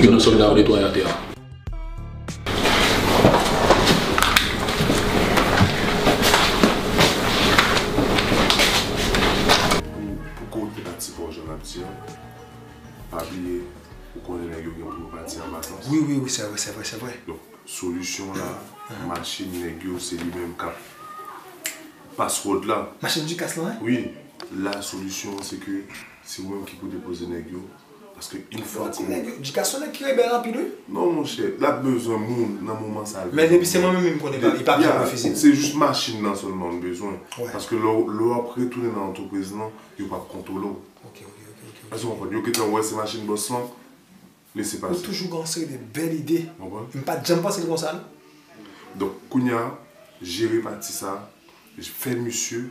Youn nan sòlda yo netwaye atè a. Pou, pou kote pati pa w jan n ap di an, pa bliye, ou konnen nèg yo gen pou yo pati an vakans. Wi, wi, wi, se vre, se vre, se vre. Donk, solisyon la, machin nèg yo, se li menm k ap pas wòd la. Machin Ducasse lan, wi? Wi. La solution, c'est que c'est ou menm ki pou depoze nèg yo. Paske yon fwa ke... Ti nèg yo, Djika se yon nèg ki rebèl anpil, wi. Non, monchè, l ap bezwen moun nan moman sa a. Men depi se mwen menm, m konnen pa, li p ap janm refize. Se jis machin nan sèlman l bezwen. Paske lè w, lè w ap retounen nan antrepriz lan, yo p ap kontwole w. Ok, ok, ok, ok. Èske w konprann? Yo gentan wè se machin bòs lan, lese pase. Ou toujou gen yon seri de bèl ide. Konprann? M pa t janm panse l konsa, non. Donk, kounye a, jere pati sa, fè misye,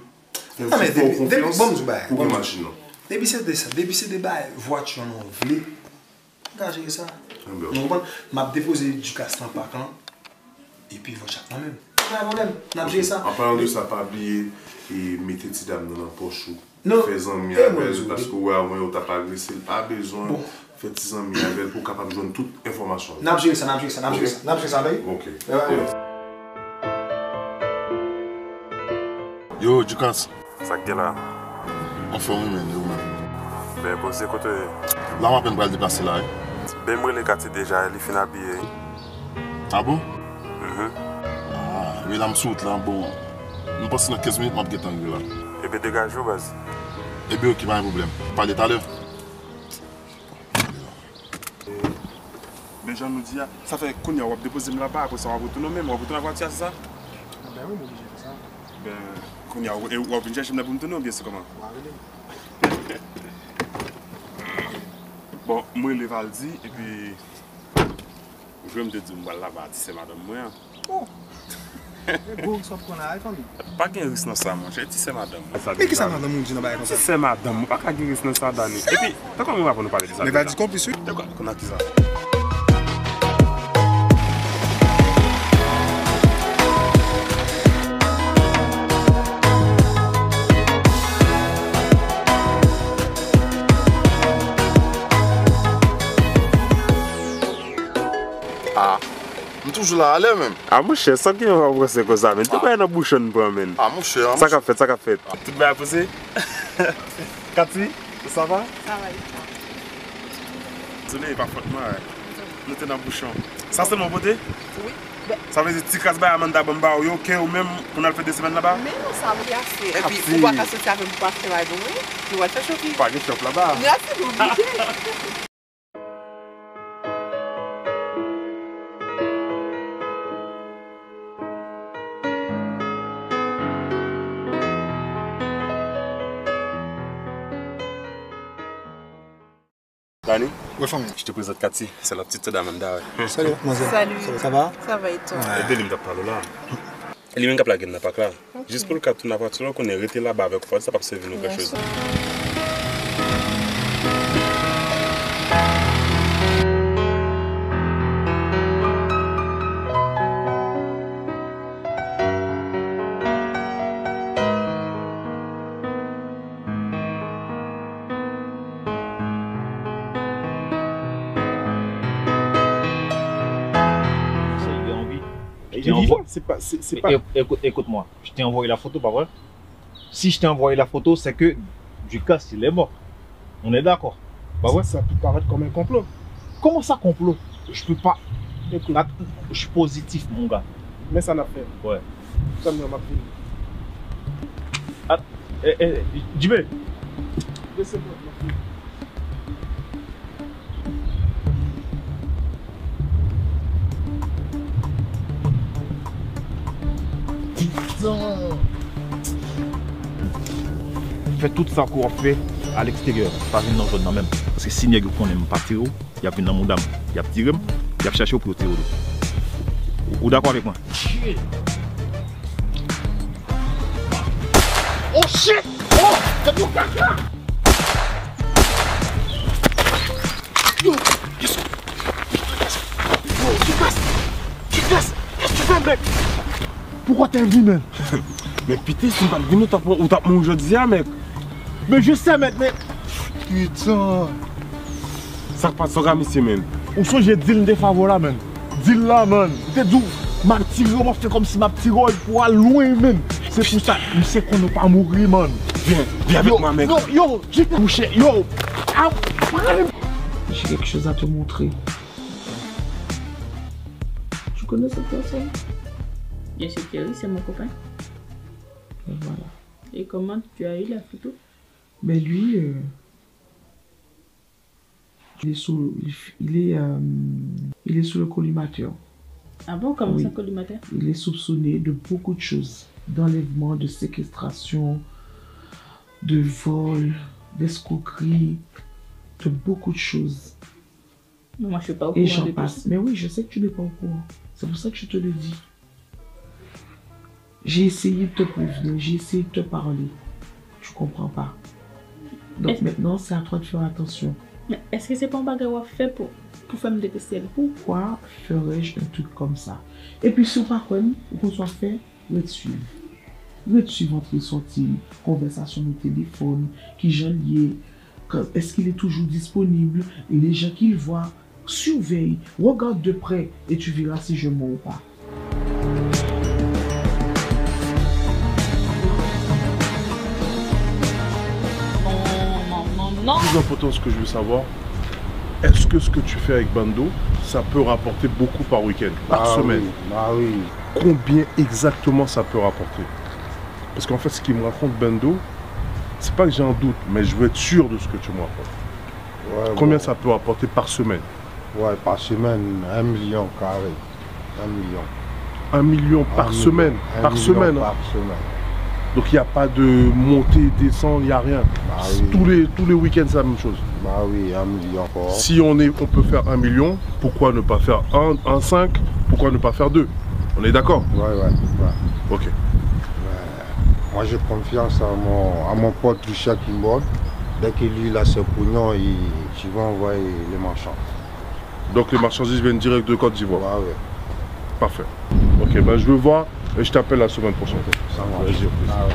fè misye fè w konfyans pou gen machin nan. Depi se de sa, depi se de bagay vwati an nou vle, m ka jere sa. Nou konprann? M ap depoze Ducasse nan pak lan, epi vwati ak mwen menm. Pa gen pwoblèm, n ap jere sa. An palan de sa, pa bliye e mete ti dam nan nan pòch ou. Fè zanmi avè l, paske w wè, avan yo t ap agrese l, pa bezwen fè ti zanmi avè l pou w kapab jwenn tout enfòmasyon yo. N ap jere sa, n ap jere sa, n ap jere sa, n ap jere sa, wi. Ok. Yo, Ducasse. Sa k gen la? Anfòm wi, men, e ou menm? Ben, poze kote w ye? La, m apèn pral deplase la, wi. Ben, m rele Cathy deja, li fin abiye. Ah bon? Mhm. Ah, wi, la, m sou wout la, bon. M panse nan kenz minit, m ap gentan rive la. Ebyen, degaje w, baz. Ebyen, ok, pa gen pwoblèm. Pale talè. Men jan nou di a, sa fè kounye a w ap depoze m laba, apre sa w ap retounen w menm, w ap retounen ak vwati a, se sa? Ben wi, m oblije fè sa. Ben, kounye a, w, e w ap vin chèche m la pou m tounen oubyen se kòman? W a rele m. Bon, m rele Valdy, epi, ou jwe m te di w m pral laba a ti sè madanm mwen an. Oh! E gwo risk w ap pran la, wi, fanmi. Pa gen risk nan sa, monchè, ti sè madanm mwen. Men kisa madanm ou di nan bagay konsa? Ti sè madanm, ou pa ka gen risk nan sa, Dani. Epi, tankou mwen pa pou nou pale de sa deja. Men Valdy konplis, wi. Dakò, konn ak kisa. Ah, m toujou la, alè menm. Ah, monchè, sa w gen w ap ranse konsa, menn? Tout bagay nan bouchon n pran, menn. Ah, monchè, ah, monchè. Sa k ap fèt, sa k ap fèt? Tout bagay poze? Cathy, ça va? Ça va, et toi? Dezole, e pa fòt mwen, wi. Nou te nan bouchon. Sa sèlman w pote? Wi. Sa vle di ti kras bagay Amanda ban m ba w yo, ke ou menm pou n al fè de semèn laba? Men non, sa m gen ase. Epi, ou pa ka soti avè m pou al fè bagay pou mwen. Nou pral fè shopping. Pa gen shop laba. Mèsi, nou oblije. Dani? Wi, fanmi. Je te présente Cathy, c'est la petite sœur d'Amanda, ouais. Salut, mademoiselle. Salut. Ça va? Ça va et toi? Ede li m t ap pale w la. E li menm k ap lage n nan pak la. Jis pou l ka tounen apati la, ou konnen rete laba avèk ou, sa p ap sèvi nou gran choz. Sa li gen anvi. Je t'ai envoyé. C'est pas, c'est, c'est pas... Écoute, écoute-moi. Je t'ai envoyé la photo, pas vrai? Si je t'ai envoyé la photo, c'est que Ducasse, il est mort. On est d'accord. Pas vrai? Ça peut paraître comme un complot. Comment ça, complot? Je peux pas. Écoute. Là, je suis positif, mon gars. Men sa n ap fè. Ouais. Tann mwen, m ap vini. Ah, eh, eh, Jimmy. Lese mwen, m ap vini. Fè tout sa ke w ap fè a leksteryè. Pa vin nan zòn nan menm. Paske si nèg yo konnen m pa tire w, y ap vin nan mouda m. Y ap tire m, y ap chache w pou yo tire w tou. Ou, ou dakò avèk mwen? Oh shit! Oh! Fè tout kaka! Yo, yo, Ducasse! Ducasse! Qu'est-ce que tu fais, mec? Pourquoi t'es venu, man? Men piti, si m pa t vini, ou t ap, ou t ap mouri jodi a, mec. Men je sais, mec, men... Putain! Sa k pase, sa w ka misye, man? Ou sonje deal m te fè avè w la, man? Deal la, man. M te di w, m ap tire w, m ap fè kòmsi m ap tire w, epi w al lwen, man. Se pou sa, misye konnen w pa mouri, man. Vyen, vyen avèk mwen, mec. Yo, yo, yo, je te... Mouche, yo. Ah, j'ai quelque chose à te montrer. Tu connais cette personne? Bien sûr que oui, c'est mon copain. Et voilà. Et comment tu as eu la photo? Mais lui, euh, il est sous, il, il est, euh, il est sous le collimateur. Ah bon, comment ça, collimateur? Il est soupçonné de beaucoup de choses, d'enlèvement, de séquestration, de vol, d'escroquerie, de beaucoup de choses. Mais moi, je suis pas au courant de tout ça. Mais oui, je sais que tu n'es pas au courant. C'est pour ça que je te le dis. J'ai essayé de te prévenir, j'ai essayé de te parler. Tu comprends pas. Donc maintenant, c'est à toi de faire attention. Men èske se pa yon bagay w ap fè pou, pou fè m deteste l? Pourquoi ferais-je un truc comme ça? Epi si w pa kwè m, ou konn sa w ap fè, ret swiv. Ret swiv antre sòti l, konvèsasyon nou telefòn, kijan l ye, est-ce qu'il est toujours disponible, et les gens qu'il voit, surveille, regarde de près et tu verras si je mens ou pas. Non, non, non, non. Le plus important, ce que je veux savoir, est-ce que ce que tu fais avec Bando, ça peut rapporter beaucoup par week-end, par semaine? Ah oui. Combien exactement ça peut rapporter? Parce qu'en fait, ce qu'il me raconte, Bando, c'est pas que j'ai un doute, mais je veux être sûr de ce que tu me racontes. Ouais, Combien bon. Ça peut rapporter par semaine? Ouais, par semaine, un million carré. Un million. Un million par Un million. semaine? Un Par million semaine, hein? Par semaine. Donc il n'y a pas de montée, descente, il n'y a rien. Bah oui. Tous les, tous les week-ends, c'est la même chose. Bah oui, un million encore. Si on, est, on peut faire un million, pourquoi ne pas faire un, un cinq? Pourquoi ne pas faire deux? On est d'accord? Ouais, ouais, ouais. Ok. Moi, j'ai confiance à mon, à mon pote Richard Kimball. Dès que lui, il a ses cognons, il, tu vas envoyer les marchands. Donc les marchandises viennent direct de Côte d'Ivoire. Ouais, ouais. Parfait. Ok, ben je veux voir et je t'appelle la semaine prochaine. Ça marche. Vas-y, au plaisir. Ah ouais.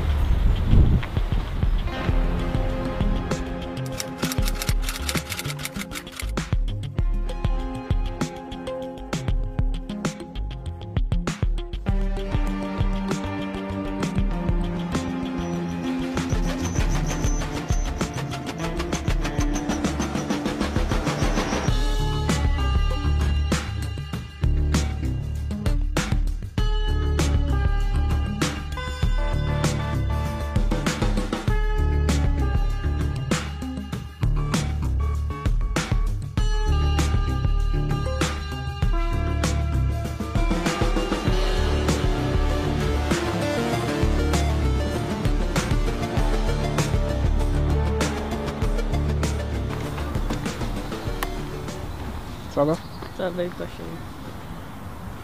Ça va? Ça va et toi, chérie?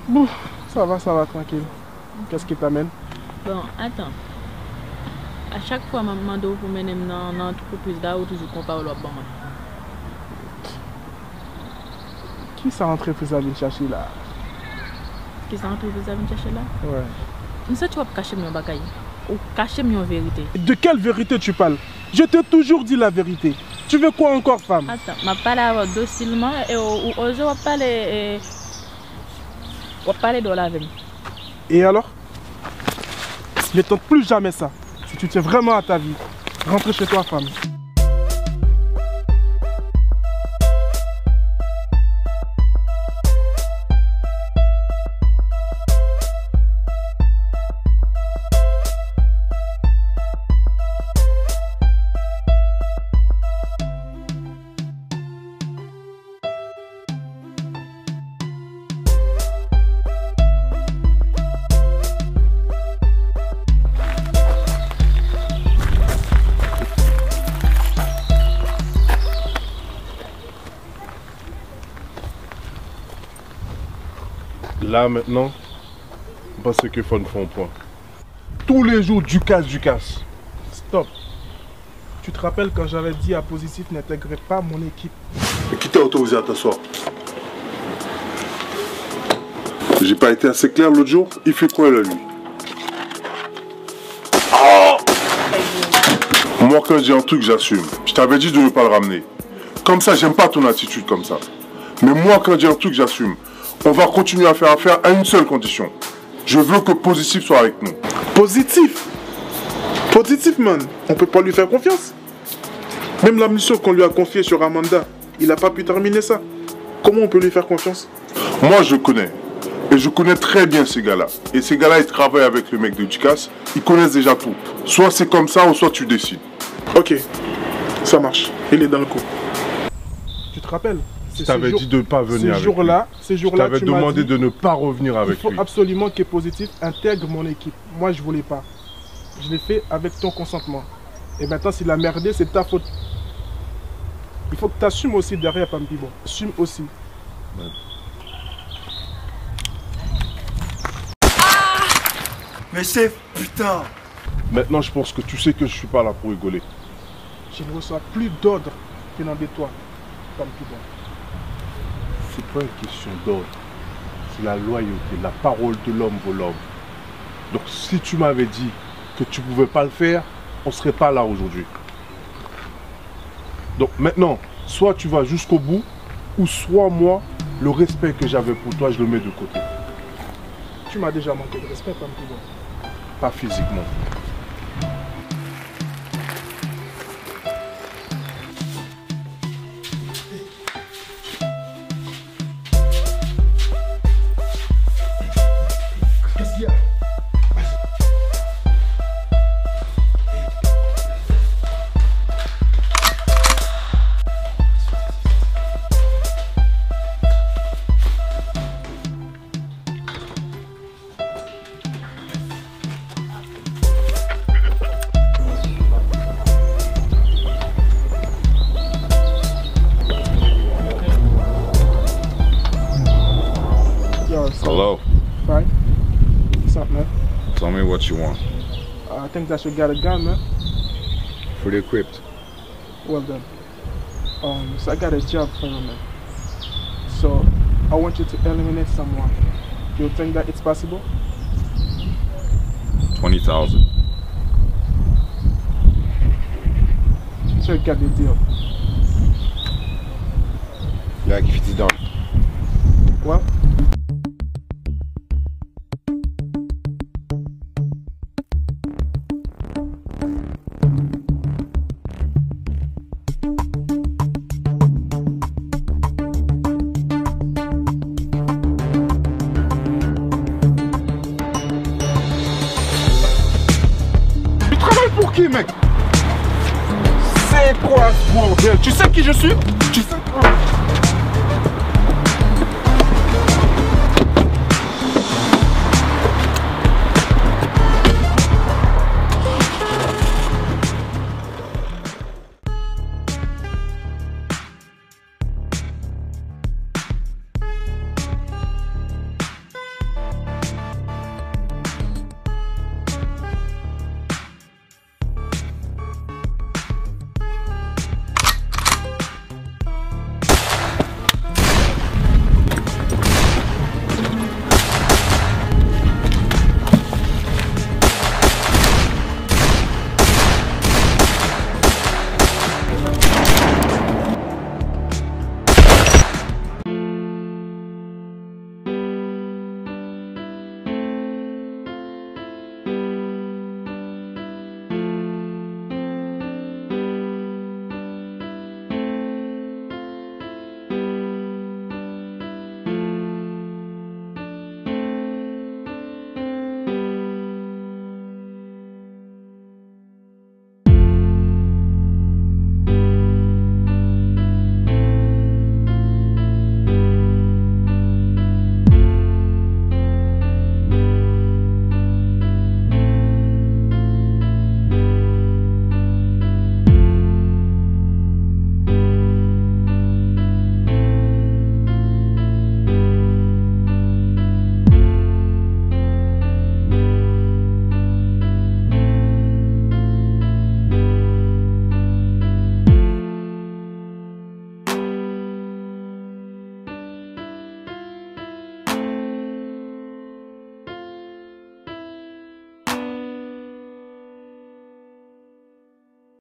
Bon, ça va, ça va, tranquille. Qu'est-ce qui t'amène? Bon, attends. A chak fwa m ap mande w pou mennen m nan, nan antrepriz la, ou toujou gon pawòl w ap ban mwen. Kisa antrepriz la vin chache la? Kisa antrepriz la vin chache la? Ouais. M santi w ap kache m yon bagay. Ou kache m yon verite. De quelle vérité tu parles? Je t'ai toujours dit la vérité. Tu veux quoi encore, femme? Atan, m ap pale avè w dosilman e ou, ou oze w ap pale, e, w ap pale dwòl avè m. Et alors? Ne tente plus jamais ça. Si tu tiens vraiment à ta vie, rentre chez toi, femme. La mentnan, m panse ke fò n fè yon pwen. Tou le jou, Ducasse, Ducasse. Stop. Tu te rappelles quand j'avais dit à Positif n'intègre pas mon équipe? Et qui t'a autorisé à t'asseoir? J'ai pas été assez clair l'autre jour? Il fait quoi là, lui? Ah! Moi, quand j'ai un truc, j'assume. Je t'avais dit de ne pas le ramener. Comme ça, j'aime pas ton attitude comme ça. Mais moi, quand j'ai un truc, j'assume. On va continuer à faire affaire à une seule condition. Je veux que Positif soit avec nous. Positif? Positif, man, on peut pas lui faire confiance. Même la mission qu'on lui a confiée sur Amanda, il a pas pu terminer ça. Comment on peut lui faire confiance? Moi, je connais. Et je connais très bien ces gars-là. Et ces gars-là, ils travaillent avec le mec de Ducasse. Ils connaissent déjà tout. Soit c'est comme ça, ou soit tu décides. Ok, Ça marche. Il est dans le coup. Tu te rappelles? Je t'avais dit de ne pas venir avec lui. Je t'avais demandé de ne pas revenir avec lui. Il faut absolument que Positif intègre mon équipe. Moi, je voulais pas. Je l'ai fait avec ton consentement. Et maintenant, s'il a merdé, c'est de ta faute. Il faut que tu assumes aussi derrière, Pam Pi Bon. Assume aussi. Mesye, putain! Maintenant, je pense que tu sais que je suis pas là pour rigoler. Je ne reçois plus d'ordre venant de toi, Pam Pi Bon. C'est pas une question d'ordre. C'est la loyauté. La parole de l'homme vaut l'homme. Donc, si tu m'avais dit que tu pouvais pas le faire, on serait pas là aujourd'hui. Donc maintenant, soit tu vas jusqu'au bout, ou soit moi, le respect que j'avais pour toi, je le mets de côté. Tu m'as déjà manqué de respect, Pam Pi Bon. Pas physiquement. Yo, what's up? Hello. Fine. What's up, man? Tell me what you want. Uh, I think that you got a gun, man. Fully equipped. Well done. Um, so I got a job for you, man. So I want you to eliminate someone. You think that it's possible? Twenty thousand. So you got the deal. Like if it's done. What? Tu travailles pour qui, mec? C'est quoi ce bordel? Tu sais qui je suis? Tu sais quoi?